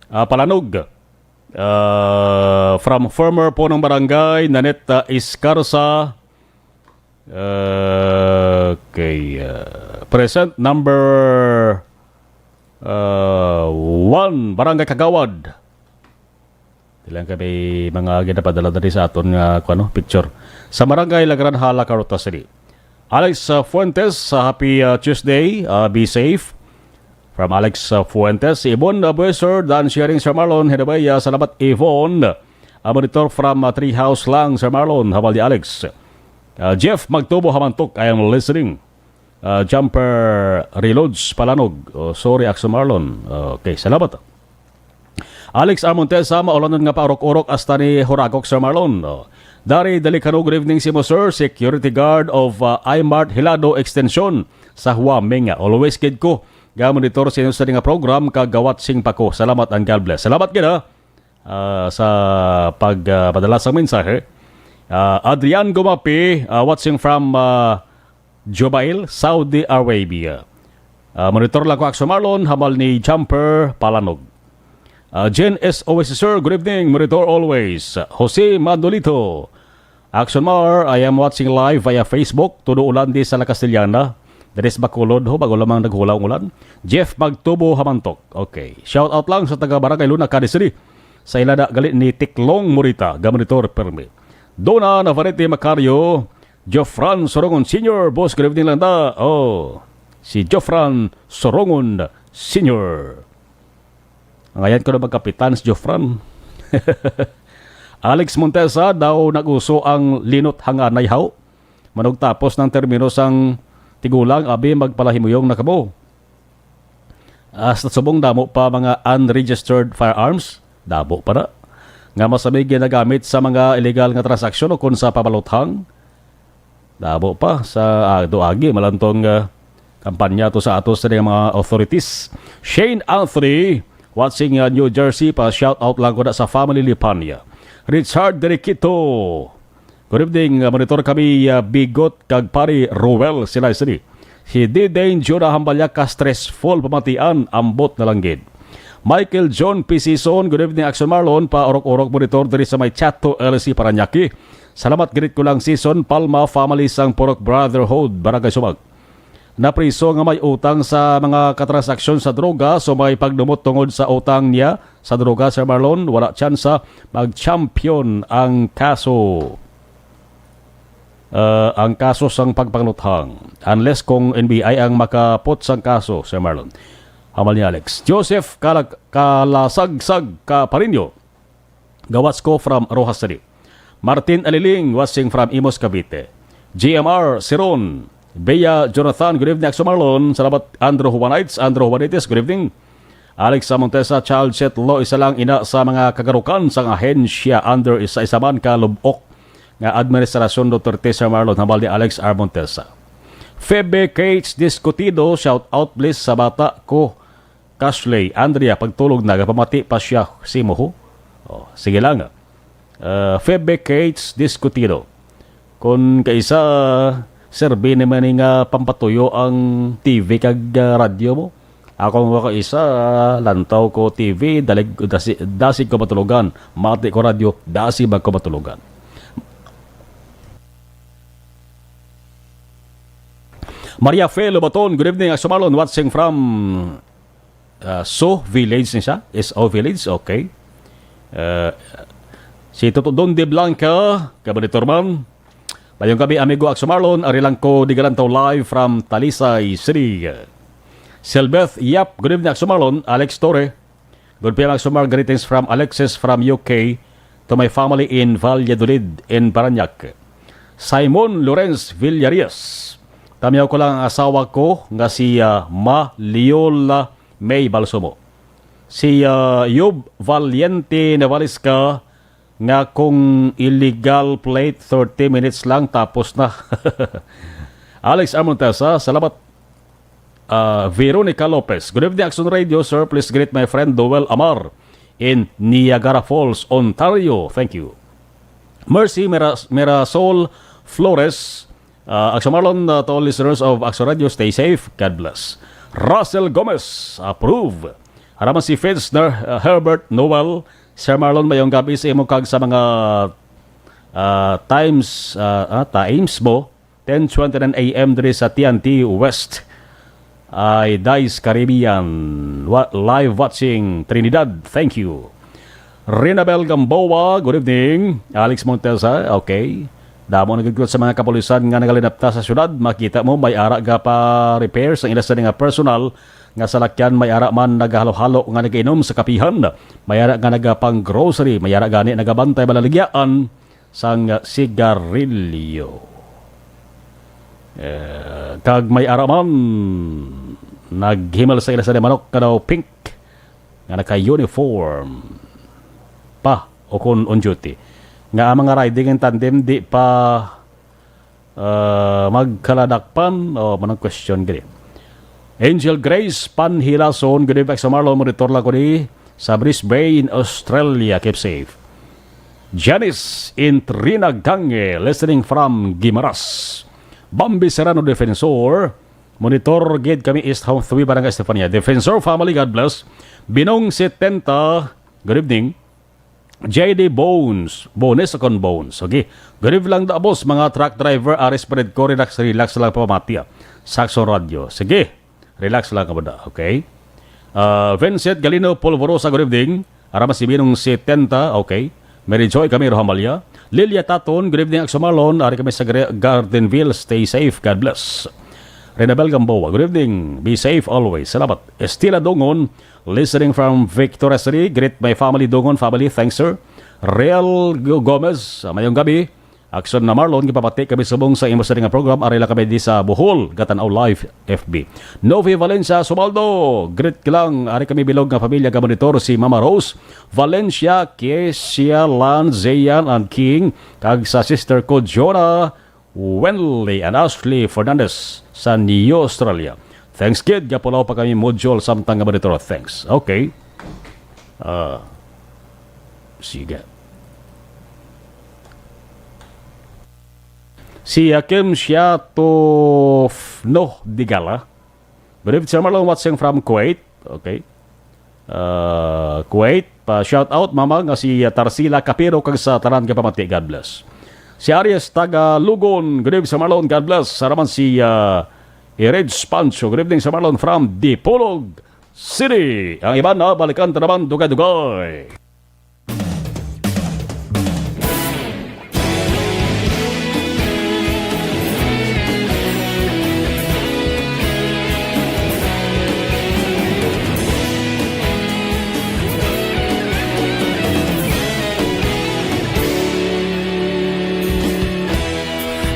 uh, Palanog. Uh, from former Punong Barangay, Nanette, uh, Escarza. Uh, okay. Uh, present number, uh, one, Barangay Kagawad. Di lang kami mga ginapadala dali sa aton nga, kuno, picture. Sa Barangay La Granja, La Carota City. Alex, uh, Fuentes, uh, happy, uh, Tuesday. Uh, be safe. From Alex, uh, Fuentes. Si Ibon, uh, Bueser, Dan Sharing, Sir Marlon, Hinabay, uh, salamat, Ibon. Uh, monitor from, uh, Treehouse lang, Sir Marlon, hambal ni Alex. Uh, Jeff Magtubo Hamantok, I am listening. Uh, Jumper Reloads Palanog. Oh, sorry, Axel Marlon. Okay, salamat. Alex Armontes, sa maulanon nga paurok-urok hasta ni Huragok, Sir Marlon. Oh. Dari Delicano, good evening sa imo, sir. Security guard of, uh, iMart Hilado Extension sa Huaming. Always gid ko ga-monitor sa inyo sa nga program, kag watching pa ko. Salamat and God bless. Salamat gid, ha, ah, sa pag, ah, padala sa mensahe. Ah, Adrian Gumapi, ah, watching from, ah, Jubail, Saudi Arabia. Ah, monitor lang ko, Axel Marlon, hambal ni Jumper Palanog. Ah, Jen S. Oasis, sir, good evening. Monitor always. Jose Manolito. Action Mar, I am watching live via Facebook. Tudo ulan di sa La Castellana. Diri sa Bacolod, ho, bago lamang naghulaw ang ulan. Jeff Magtubo Hamantok. Okay. Shout out lang sa taga Barangay Luna, Cadiz City. Sa ila na gali ni Tiklong Morita, ga-monitor permi. Dona Navarrete Macario, Jofran Sorongon Senior, boss, good evening lang da. Oh, si Jofran Sorongon Senior. Ngayon ko na magkapitan si Jofran. Alex Montesa, daw nag-uso ang linot hanganay, haw? Manugtapos ng termino sang tigulang, abi, magpalahimuyong na kamo. Hasta subong damo pa mga unregistered firearms, damo pa na, nga masami ginagamit sa mga illegal nga transaksyon o kon sa pamaluthang. Damo pa sa, ah, do agi malantong, ah, kampanya to sa ato sa mga authorities. Shane Anthony, watching, ah, New Jersey, pa shout out lang ko na sa family Lipanya. Richard Derikito, good evening, ah, monitor kami, ah, Bigot kag Pari Ruel sila sini. Si Didane Jura Hambalya ka stressful pamatian, ambot na lang gid. Michael John P. Sison, good evening, Action Marlon, pa Orok-Orok monitor diri sa may Chato L C Parañaque. Salamat, greet ko lang Sison, Palma family sang Purok Brotherhood, Barangay Sumak. Napriso nga may utang sa mga katransaksyon sa droga, so may pagdumot tungod sa utang niya sa droga, Sir Marlon, wala tsansa mag-champion ang kaso. Ah, ang kaso sang pagpanguthang, unless kung N B I ang makapot sang kaso, Sir Marlon. Hambal ni Alex. Joseph Kalag-, Kalasagsag Kaparinyo, gawas ko from Roxas City. Martin Aliling, watching from Imus, Cavite. G M R Siron, Bea Jonathan, good evening, Axel Marlon. Salamat, Andrew Juanites, Andrew Juanites, good evening. Alex Montesa, child set law, isa lang ina sa mga kagarukan sang ahensya under isa-isa man ka lub-ok nga administrasyon Duterte, Sir Marlon, hambal ni Alex R. Montesa. Febe Cates Discutido, shout out please sa bata ko, Cashley. Andrea, pagtulog na, gapamati pa siya si mo, ho? Oh, sige lang. Uh, Febe Cates Discutido. Kung kaisa, serbi naman ni nga pampatuyo ang T V kag, ah, radyo mo. Ako nga kaisa, lantaw ko T V, dalig, dasi, dasig ko matulogan. Mati ko radyo, dasig ba ko matulogan. Maria Fe Lobaton, good evening, Axel Marlon, watching from, uh, So Village ni siya. S O Village, okay. Uh, si Toto Don de Blanca, Kabanitorman. Mayong gabi, amigo Axel Marlon, ari lang ko di galantaw live from Talisay City. Selbeth Yap, good evening, Axel Marlon. Alex Torre, good P M, Axel Mar, greetings from Alexis from U K to my family in Valladolid, in Parañaque. Simon Lorenz Villarias, Tamyaw ko lang ang asawa ko nga si, ah, Ma Leola May Balsumo. Si, ah, Yob Valiente Navalisca nga kung illegal plate, thirty minutes lang, tapos na. Alex Armontesa, salamat. Ah, Veronica Lopez. Good evening, Action Radio, sir. Please greet my friend Doel Amar in Niagara Falls, Ontario. Thank you. Mercy Mira-, Mirasol Flores. Ah, Action Marlon, ah, to all listeners of Action Radio, stay safe. God bless. Russell Gomez, approve. Haraman si Fitz Ner-, ah, Herbert Noel. Sir Marlon, mayong gabi sa imo kag sa mga, ah, times, ah, ah, times mo. Ten twenty-nine A M diri sa T N T West. Ay, Dice Caribbean, wa-, live watching Trinidad. Thank you. Rinabel Gamboa, good evening. Alex Montesa, okay. Damo na gid sa mga kapulisan nga nagalinapta sa syudad. Makita mo, may ara ga pa repair sang ila sa nga personal nga salakyan, may ara man nagahalo-halo nga nagainom sa kapihan, may ara nga nagapang grocery, may ara gani nagabantay balaligyan sang sigarilyo. Eh, kag may ara man naghimal sa ila sa manok nga daw pink nga naka-uniform pa o kon on duty. Nga ang mga riding in tandem di pa, ah, magkaladakpan? O, manang question gani. Angel Grace Panhilason, good evening, Action Marlon, monitor lang ko ni sa Brisbane, Australia. Keep safe. Janice Intrina Gange, listening from Guimaras. Bambi Serrano Defensor, monitor gid kami, East Home three, Barangay Estefania. Defensor family, God bless. Binong setenta, good evening. J D Bones, Bones o kon Bones. Okay. Good evening lang da, boss. Mga truck driver, aris pa rin ko, relax, relax lang pamati, ah. Sa Action Radio. Sige. Relax lang ka da. Okay. Ah, Vincent Galino Polvorosa, good evening. Ara man si Binong setenta, okay. Mary Joy Camilo Hamalia. Lilia Taton, good evening, Action Marlon. Ari kami sa Gre-, Gardenville. Stay safe. God bless. Renabel Gamboa, good evening. Be safe always. Salamat. Estela Dongon, listening from Victoria City. Greet my family, Dongon family. Thanks, sir. Real Go-, Gomez, mayong gabi. Action na Marlon, gipamati kami subong sa imo sa nga program. Ari lang kami di sa Bohol, Gatanaw Live, F B. Novi Valencia Subaldo, greet ka lang. Ari kami bilog nga pamilya, ga monitor si Mama Rose Valencia, Kesia, Lan, Zeyan, and King, kag sa sister ko, Jonah, Wenley, and Ashley Fernandez sa New Australia. Thanks, kid. Gapulaw pa kami module samtang nga monitor. Thanks. Okay. Ah, sige. Si Hakim Siato F-, no, Digala. Good evening, Sir Marlon, watching from Kuwait. Okay. Ah, Kuwait, pa shout out, mama, nga si, ah, Tarsila Kapiro, kag sa tanan nga pamati. God bless. Si Aries taga Lugon, good evening, Sir Marlon, God bless. Saraman si, ah, Irid Pancho, good evening, Sir Marlon, from Dipolog City. Ang iban na, balikan ta naman, dugay-dugay.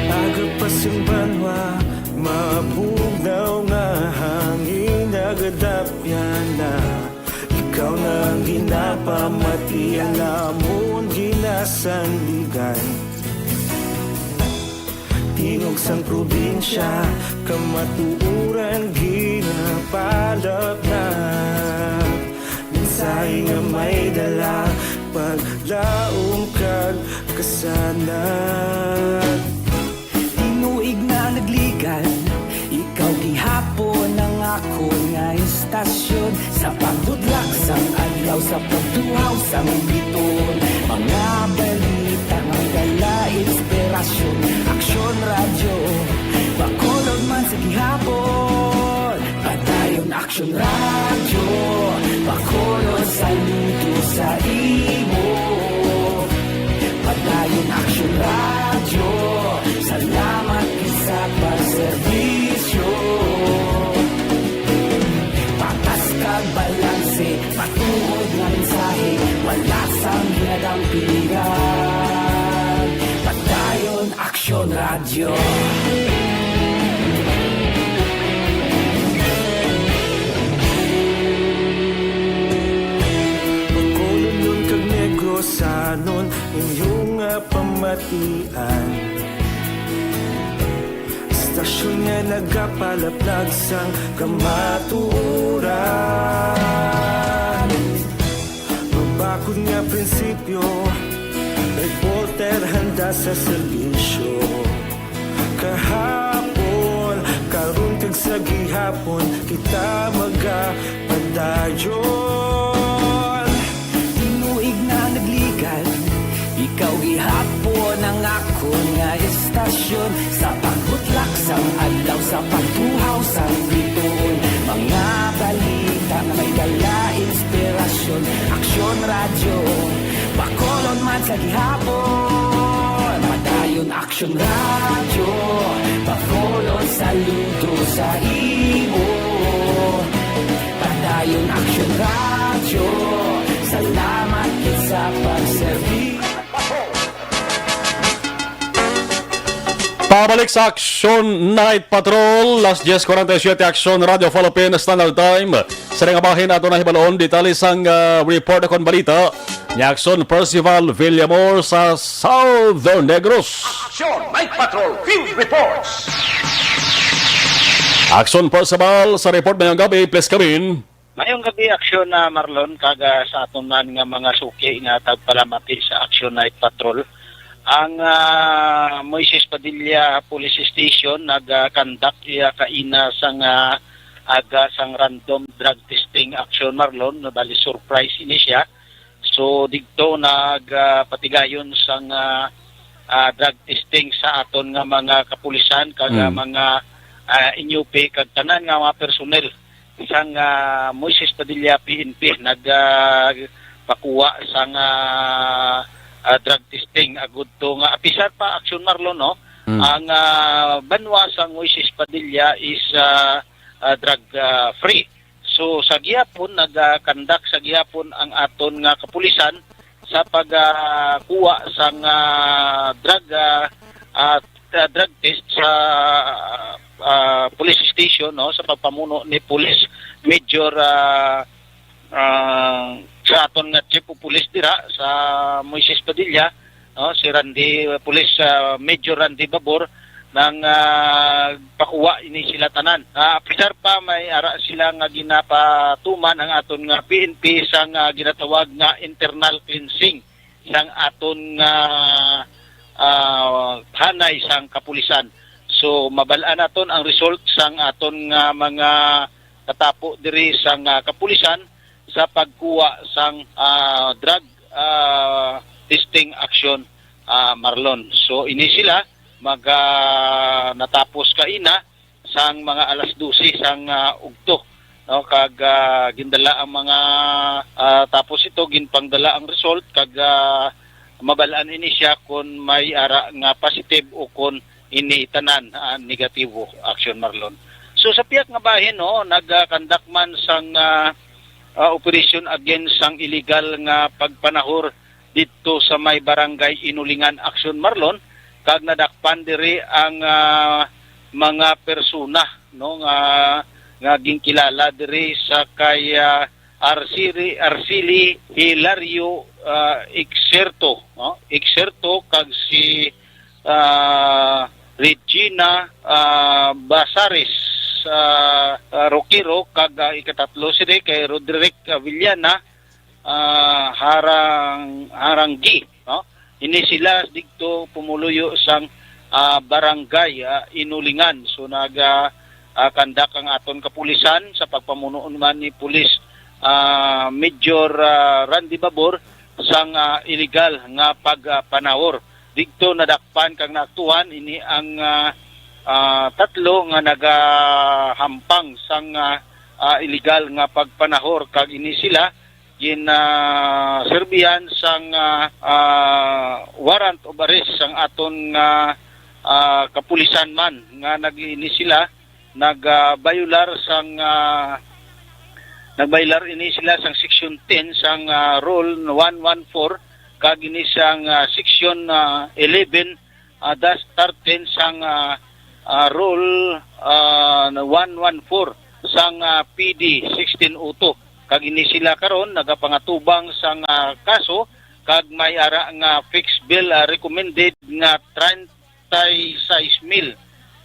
Aga pa sing banwa, mabugnaw nga hangin, nagadapyan na. Ikaw na ang ginapamati, ang amon ginasandigan. Tingog sang probinsya, kamatuoran ginapalapnap. Mensahe nga may dala, paglaom kag kasanag. Tinuig na nagligan, ikaw gihapon ang akon nga istasyon. Sa pagbudlak sang adlaw, sa pagtuhaw sang biton, mga balita nga dala inspirasyon. Aksyon Radyo, Bacolod man sa gihapon. Padayon Aksyon Radyo, Bacolod, saludo sa imo. Padayon Aksyon Radyo, salamat gid sa pagserbisyo. Patas kag balanse, matuod nga mensahe, wala sang ginadampigan. Padayon Aksyon Radyo. Atian. Istasyon nga nagapalaplag sang kamatuoran. Mabakod nga prinsipyo, reporter handa sa serbisyo. Kahapon, karon kag sa gihapon, kita magapadayon. Tinuig na nagligad, ikaw gihapon ang akon nga istasyon. Sa pagbutlak sang adlaw, sa pagtuhaw sang bituon, mga balita nga may dala inspirasyon. Aksyon Radyo, Bacolod man sa gihapon. Padayon Aksyon Radyo, Bacolod, saludo sa imo. Padayon Aksyon Radyo, salamat gid sa pagserbi. Pabalik sa Aksyon Night Patrol, las diez cuarenta y siete, Aksyon Radyo Philippine Standard Time. Sa nga bahin ato na hibalon detalye sang, ah, report akon balita ni Aksyon Percival Villamor sa Southern Negros. Aksyon Night Patrol Field Reports. Aksyon Percival sa report mayong gabi, please come in. Mayong gabi, Aksyon na Marlon, kag, ah, sa aton man nga mga suki nga tagpalamati sa Aksyon Night Patrol. Ang, ah, Moises Padilla Police Station nag-conduct iya kaina sang, ah, aga sang random drug testing, Aksyon Marlon, bali surprise ini siya. So, didto nagpatigayon sang, ah, ah, drug testing sa aton nga mga kapulisan kag, ah, Mm. mga, ah, N U P kag tanan nga mga personnel sang, ah, Moises Padilla P N P nag, ah, pakuha sang, ah, ah, drug testing agud to nga apisar pa, Aksyon Marlon, no? Mm. Ang, ah, banwa sang Moises Padilla is, ah, ah, drug, ah, free. So, sa gihapon, nag-conduct sa gihapon ang aton nga kapulisan sa pag, ah, kuha sang, ah, drug, ah, ah, ah, drug test sa, ah, police station, no, sa pagpamuno ni Police Major, ah, ah, sa aton nga Chief of Police dira sa Moises Padilla, no, si Randy, Police, ah, Major Randy Babor, nang, ah, pakuha ini sila tanan. Ah, apisar pa, may ara sila nga ginapatuman ang aton nga P N P sang, ah, ginatawag nga internal cleansing sang aton nga, ah, hanay sang kapulisan. So, mabal-an naton ang result sang aton nga mga katapo diri sang, ah, kapulisan sa pagkuha sang, ah, drug, ah, testing action, ah, Marlon. So, ini sila mag, ah, natapos kaina sang mga alas dose sang, ah, ugto, no? Kag, ah, gindala ang mga, ah, tapos ito, ginpangdala ang result, kag, ah, mabal-an ini siya kon may ara nga positive o kon ini tanan, ah, negatibo, Action Marlon. So, sa pihak nga bahin, no, nag-conduct man sang, ah, ah, operation against sang illegal nga pagpanahor didto sa may barangay Inulingan, Action Marlon, kag nadakpan diri ang, ah, mga persona, no, nga, nga ginkilala diri sa kay, ah, Arcili, Arcili Hilario, ah, Exerto, no? Exerto kag si, ah, Regina, ah, Basares, ah, ah, Roquero, kag, ah, ikatatlo sini kay Roderick Avellana, ah, Harang, Haranggi, no? Ini sila didto pumuluyo sang, ah, barangay, ah, Inulingan. So, nag, ah, ah, conduct ang aton kapulisan sa pagpamuno man ni Police, ah, Major, ah, Randy Babor sang, ah, illegal nga pagpanahor. Didto nadakpan kag naaktuhan ini ang, ah, ah, tatlo nga nagahampang sang, ah, ah, illegal nga pagpanahor, kag ini sila gin, ah, serbihan sang, ah, ah, warrant of arrest sang aton nga, ah, kapulisan man nga nag-, ini sila nag, ah, bayular sang, ah, nagbayular ini sila sang Section ten sang, ah, Rule one one four kag ini sang, ah, Section, ah, eleven, ah, dash thirteen sang, ah, ah, Rule, ah, one one four sang, ah, P D sixteen oh two. Kag ini sila karon nagapangatubang sang, ah, kaso kag may ara nga fixed bail, ah, recommended nga treinta y seis mil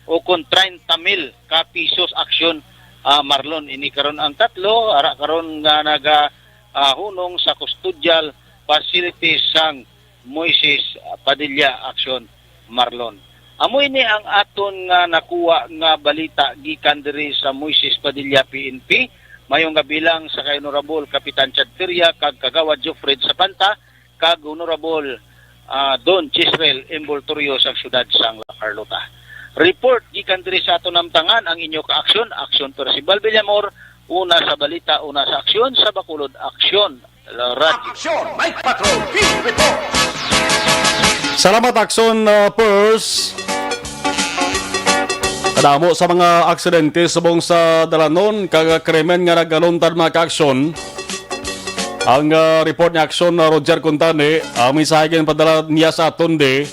o kon treinta mil ka pisos, Aksyon, ah, Marlon. Ini karon ang tatlo, ara karon nga naga, ah, hunong sa custodial facility sang Moises Padilla, Aksyon, Marlon. Amo ini ang aton nga nakuha nga balita gikan diri sa Moises Padilla P N P. Mayong gabi lang sa kay Honorable Kapitan Chad Feria kag Kagawad Jofred Sapanta kag Honorable, ah, Don Chisrel Envoltorio sa siyudad sang La Carlota. Report gikan diri sa aton namtangan ang inyo ka-aksyon, Aksyon Percival Villamor, una sa balita, una sa aksyon, sa Bacolod Aksyon, La Radio. Aksyon, Night Patrol, Field Report. Salamat, Aksyon, uh, Pers. Kadamo sa mga aksidente subong sa dalanon kag krimen nga nagaluntad, mga kaaksyon. Ang, uh, report ni Aksyon, uh, Roger Contani, ang mensahe ginpadala niya sa aton di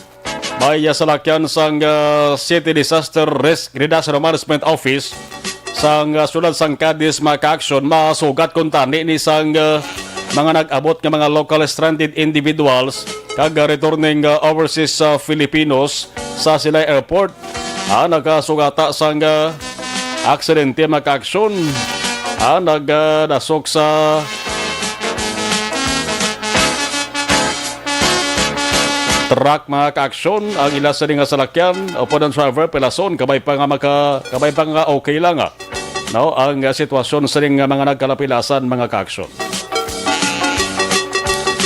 may, uh, salakyan sang, uh, City Disaster Risk Reduction Management Office sang, uh, siyudad sang Cadiz, mga kaaksyon, masugat kuntani ni sang, uh, mga nag-abot nga mga local stranded individuals kag, uh, returning, uh, overseas, uh, Filipinos sa Silay Airport. Ah, nagkasugata sang, uh, aksidente, mga kaaksyon. Ah, nag, uh, nasok sa truck, mga kaaksyon, ang ila sini nga salakyan, upod ang driver pilason, kabay pa nga maka-, kabay pa nga okay lang, ah, no, ang, ah, sitwasyon sini nga mga nagkalapilasan, mga kaaksyon.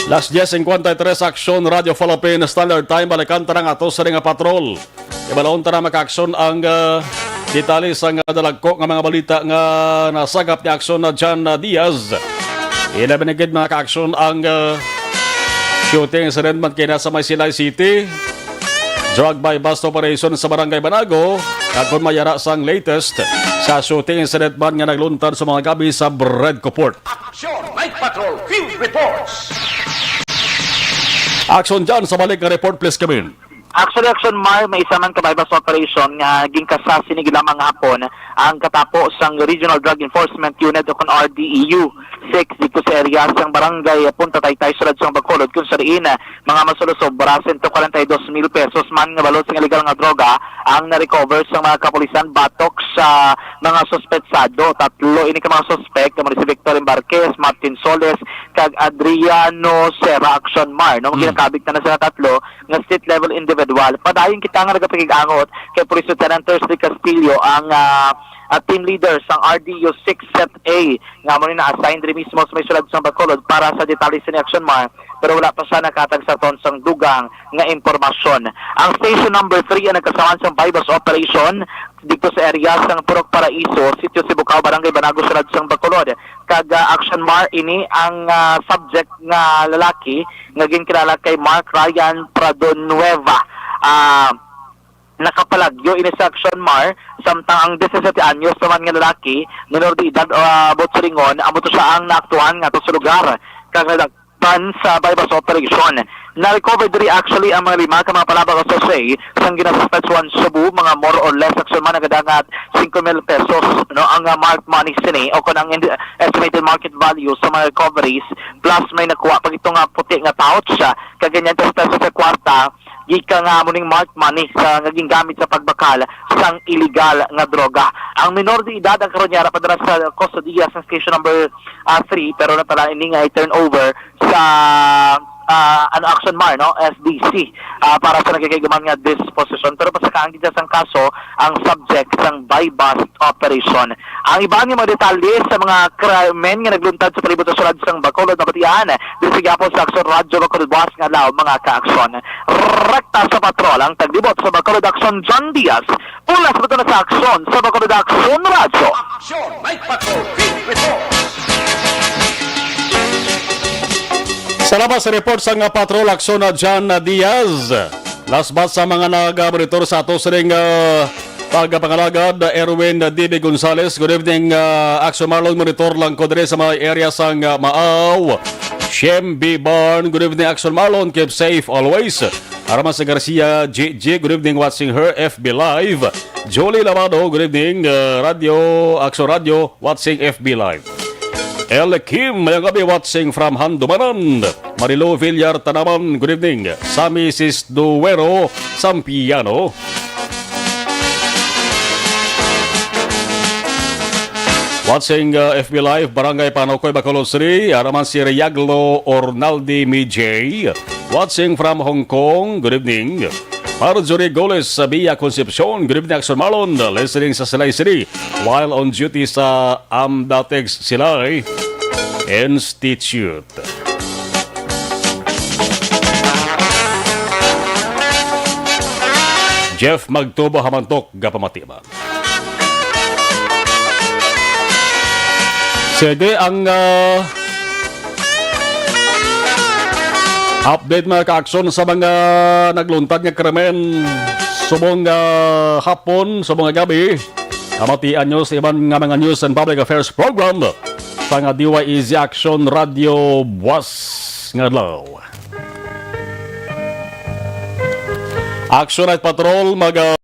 Las diez cincuenta y tres, Aksyon, Radio Philippine Standard Time, balikan ta na nga to sini nga patrol. Ibalon ta na, mga kaaksyon, ang, ah, detalye sang, ah, dalagko nga mga balita nga nasagap ni Aksyon na John, ah, Diaz. Ilabi na gid, mga kaaksyon, ang, ah, shooting incident man kina sa may Silay City. Drug buy-bust operation sa Barangay Banago. Kag kon mayara sang latest sa shooting incident man nga nagluntad sa mga gabi sa Bredco Port. Aksyon, Night Patrol, Field Reports. Aksyon dyan sa balik nga report, please, Kevin. Actually, Aksyon Mar, may isa man ka buy-bust operation nga ginkasa sini gid lamang nga hapon ang katapo sang Regional Drug Enforcement Unit o kon R D E U six dito sa area sang barangay Punta Taytay, siyudad sang Bacolod, kung sa diin, ah, mga masulosobra sento kwarenta y dos mil pesos man nga balot sang illegal nga droga ang na-recover sang mga kapulisan batok sa mga suspetsado. Tatlo ini ka mga suspek, amo ni si Victor Embarquez, Martin Soles, kag Adriano Serra, Aksyon Mar, no? Mm. Ginakabig na na sila tatlo nga street level individual. Padayon kita nga nagapakig-angot kay Police Lieutenant Thursday Castillo, ang, ah, ah, team leader sang R D U six Set A, nga amo ni na-assign diri mismo sa may siyudad sang Bacolod para sa detalye sa ni Aksyon Mar, pero wala pa siya nakahatag sa aton sang dugang nga impormasyon. Ang station number three ang nagkasawad sang buy-bust operation dito sa area sang Purok Paraiso, Sitio Sibukaw, Barangay Banago, siyudad sang Bacolod. Kag, ah, Aksyon Mar, ini ang, ah, subject nga lalaki nga ginkilala kay Mark Ryan Prado Nueva. Ah, nakapalagyo ini sa Aksyon Mar, samtang ang disisete anyos naman nga lalaki, menor de edad, ah, abot sa lingon, amo to siya ang naaktuhan nga to sa lugar. Kag nadakpan sa buy-bust operation. Na-recover diri actually ang mga lima ka mga palabang sa sachet sang ginasuspetsuhan shabu, mga more or less, Aksyon Mar, nagadangat singko mil pesos, no, ang, ah, marked money sini, o kon ang indi-, estimated market value sa mga recoveries, plus may nakuha pa gid to nga puti nga pouch, ah, kag ganyan sa pesos sa kwarta, gikan nga amo ning marked money sa nga gingamit sa pagbakal sang illegal nga droga. Ang menor de edad ang karon yara padala sa kustodiya sa station number, ah, three, pero natala ini nga i-turn over sa, ah, ano, Aksyon Mar, no, S D C, ah, para sa nagakaigaman nga disposisyon. Pero pasakaan gid sang kaso ang subject sang buy-bust operation. Ang iban nga mga detalye sa mga krimen nga nagluntad sa palibot sa siyudad sang Bacolod nabatian diri sa gihapon sa Aksyon Radyo Bacolod buwas nga adlaw, mga kaaksyon. Rekta sa patrol ang taglibot sa Bacolod Aksyon, John Diaz. Pulas pa to na sa aksyon sa Bacolod Aksyon Radyo. Aksyon, Night Patrol, Field Report. Salamat sa report sa nga patrol, Aksyon na John Diaz. Last batch sa mga nag-monitor sa ato sining, ah, pagpangalagad, Erwin D B Gonzales. Good evening, ah, Aksyon Marlon. Monitor lang ko diri sa mga area sang, ah, Maaw. Shem B Barn, good evening, Aksyon Marlon. Keep safe always. Armas Garcia, G G, good evening, watching her, F B Live. Jolie Lamado, good evening, uh, Radio, Aksyon Radio, watching F B Live. L Kim, mayong gabi, watching from Handumanan. Marilo Villar Tanaman, good evening. Sammy Sis Duero Sampiano. Watching, uh, F B Live, Barangay Panokoy, Bacolod City. Ara man si Riaglo Ornaldi Mijay. Watching from Hong Kong, good evening. Marjorie Goles Sabia Concepcion, good evening, Action Marlon. Listening sa Silay City while on duty sa Amdatex Silay Institute. Jeff Magtubo Hamantok, gapamati ba? Sige, ang, ah, update, mga kaaksyon, sa mga nagluntad nga krimen subong, ah, hapon, subong nga gabi. Kamatian nyo sa iban nga mga news and public affairs program sa nga D Y E Z Action Radio buwas nga adlaw. Action Night Patrol, mag, ah,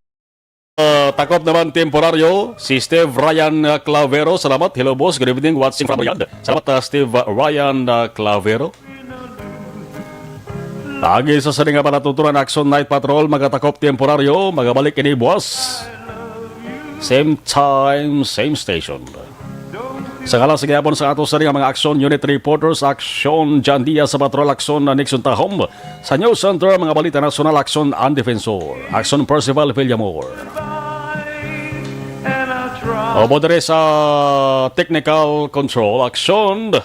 ah, takop naman temporaryo, si Steve Ryan, ah, Clavero. Salamat. Hello, boss. Good evening. Watching from Riyadh. Salamat, ah, Steve, ah, Ryan, ah, Clavero. Agi sa sini nga panatutunan, Action Night Patrol, magatakop temporaryo, magabalik ini buwas. Same time, same station. Sa ngalan sa gihapon sa ato sa mga Action Unit Reporters, Action John Diaz sa Patrol, Action Nixon Tahom, sa News Center, mga balita nasyonal, Action Ang Defensor, Action Percival Villamor. Obo diri sa technical control, Action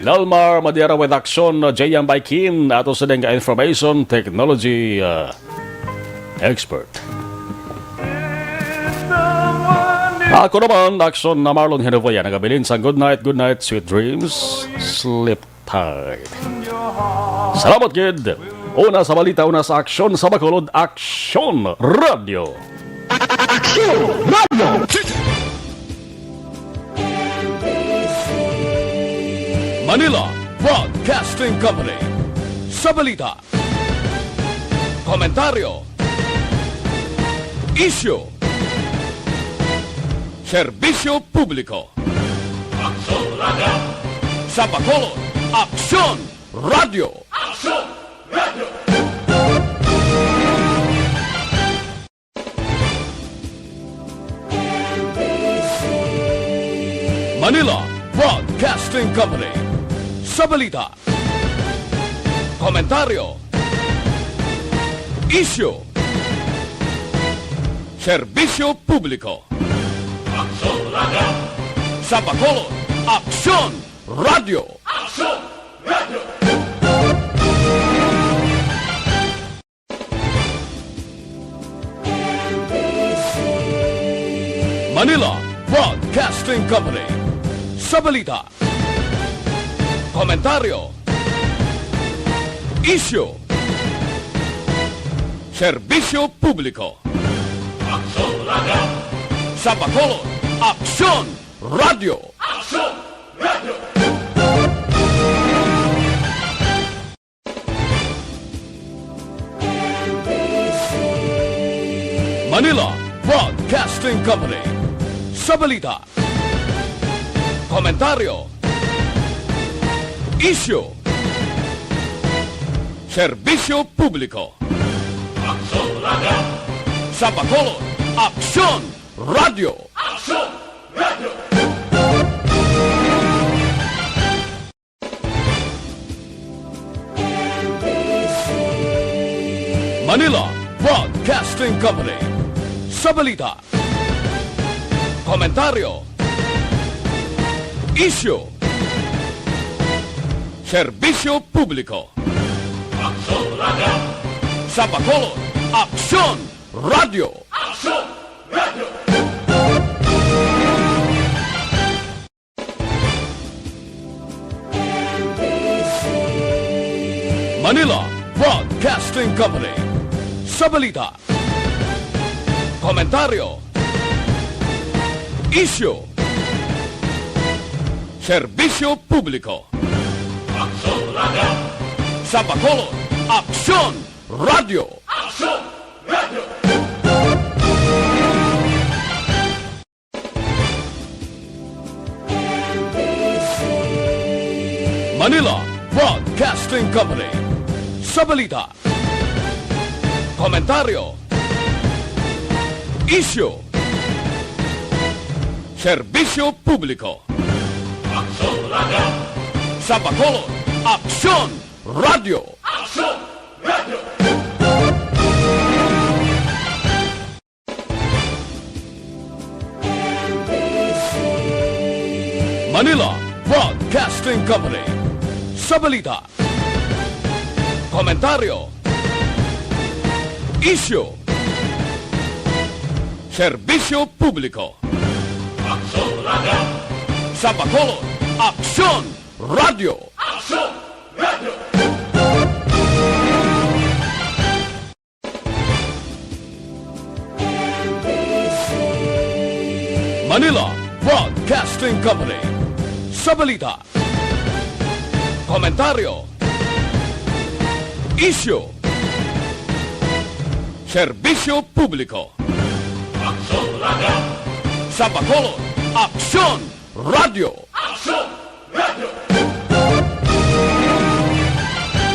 Lalmar Madiara with Action, J M Baikin, ato sa nga information technology, uh, expert. Ako naman, Action na Marlon Hinovoya, nagabilin sa good night, good night, sweet dreams, sleep tight. Salamat, kid. Una sa balita, una sa aksyon sa Bacolod, Aksyon Radio. Aksyon Radio. Manila Broadcasting Company. Sa balita, komentaryo, isyu, serbisyo publiko. Aksyon Radio. Sa Bacolod, Aksyon Radio. Aksyon Radio. Manila Broadcasting Company. Sa balita, komentaryo, isyu, serbisyo publiko. Aksyon Radio. Sa Bacolod, Aksyon Radio. Aksyon Radio. Manila Broadcasting Company. Sa balita, komentaryo, isyu, serbisyo publiko. Aksyon Radio. Sa Bacolod, Aksyon Radio. Aksyon Radio. Manila Broadcasting Company. Sa balita, komentaryo, isyu, serbisyo publiko. Aksyon Radio. Sa Bacolod, Aksyon Radio. Aksyon Radio. Manila Broadcasting Company. Sa balita, komentaryo, isyu, serbisyo publiko. Aksyon Radio. Sa Bacolod, Aksyon Radio. Aksyon Radio. Manila Broadcasting Company. Sa balita, komentaryo, isyu, serbisyo publiko. Aksyon Radio. Sa Bacolod, Aksyon Radio. Aksyon Radio. Manila Broadcasting Company. Sa balita, komentaryo, isyu, serbisyo publiko. Aksyon Radio. Sa Bacolod, Aksyon Radio. Aksyon Radio. Manila Broadcasting Company. Sa balita, komentaryo, isyu, serbisyo publiko. Aksyon Radio. Sa Bacolod, Aksyon Radio. Aksyon Radio. Manila Broadcasting Company. Sa balita, komentaryo, isyu, serbisyo publiko. Aksyon Radio. Sa Bacolod, Aksyon Radio. Aksyon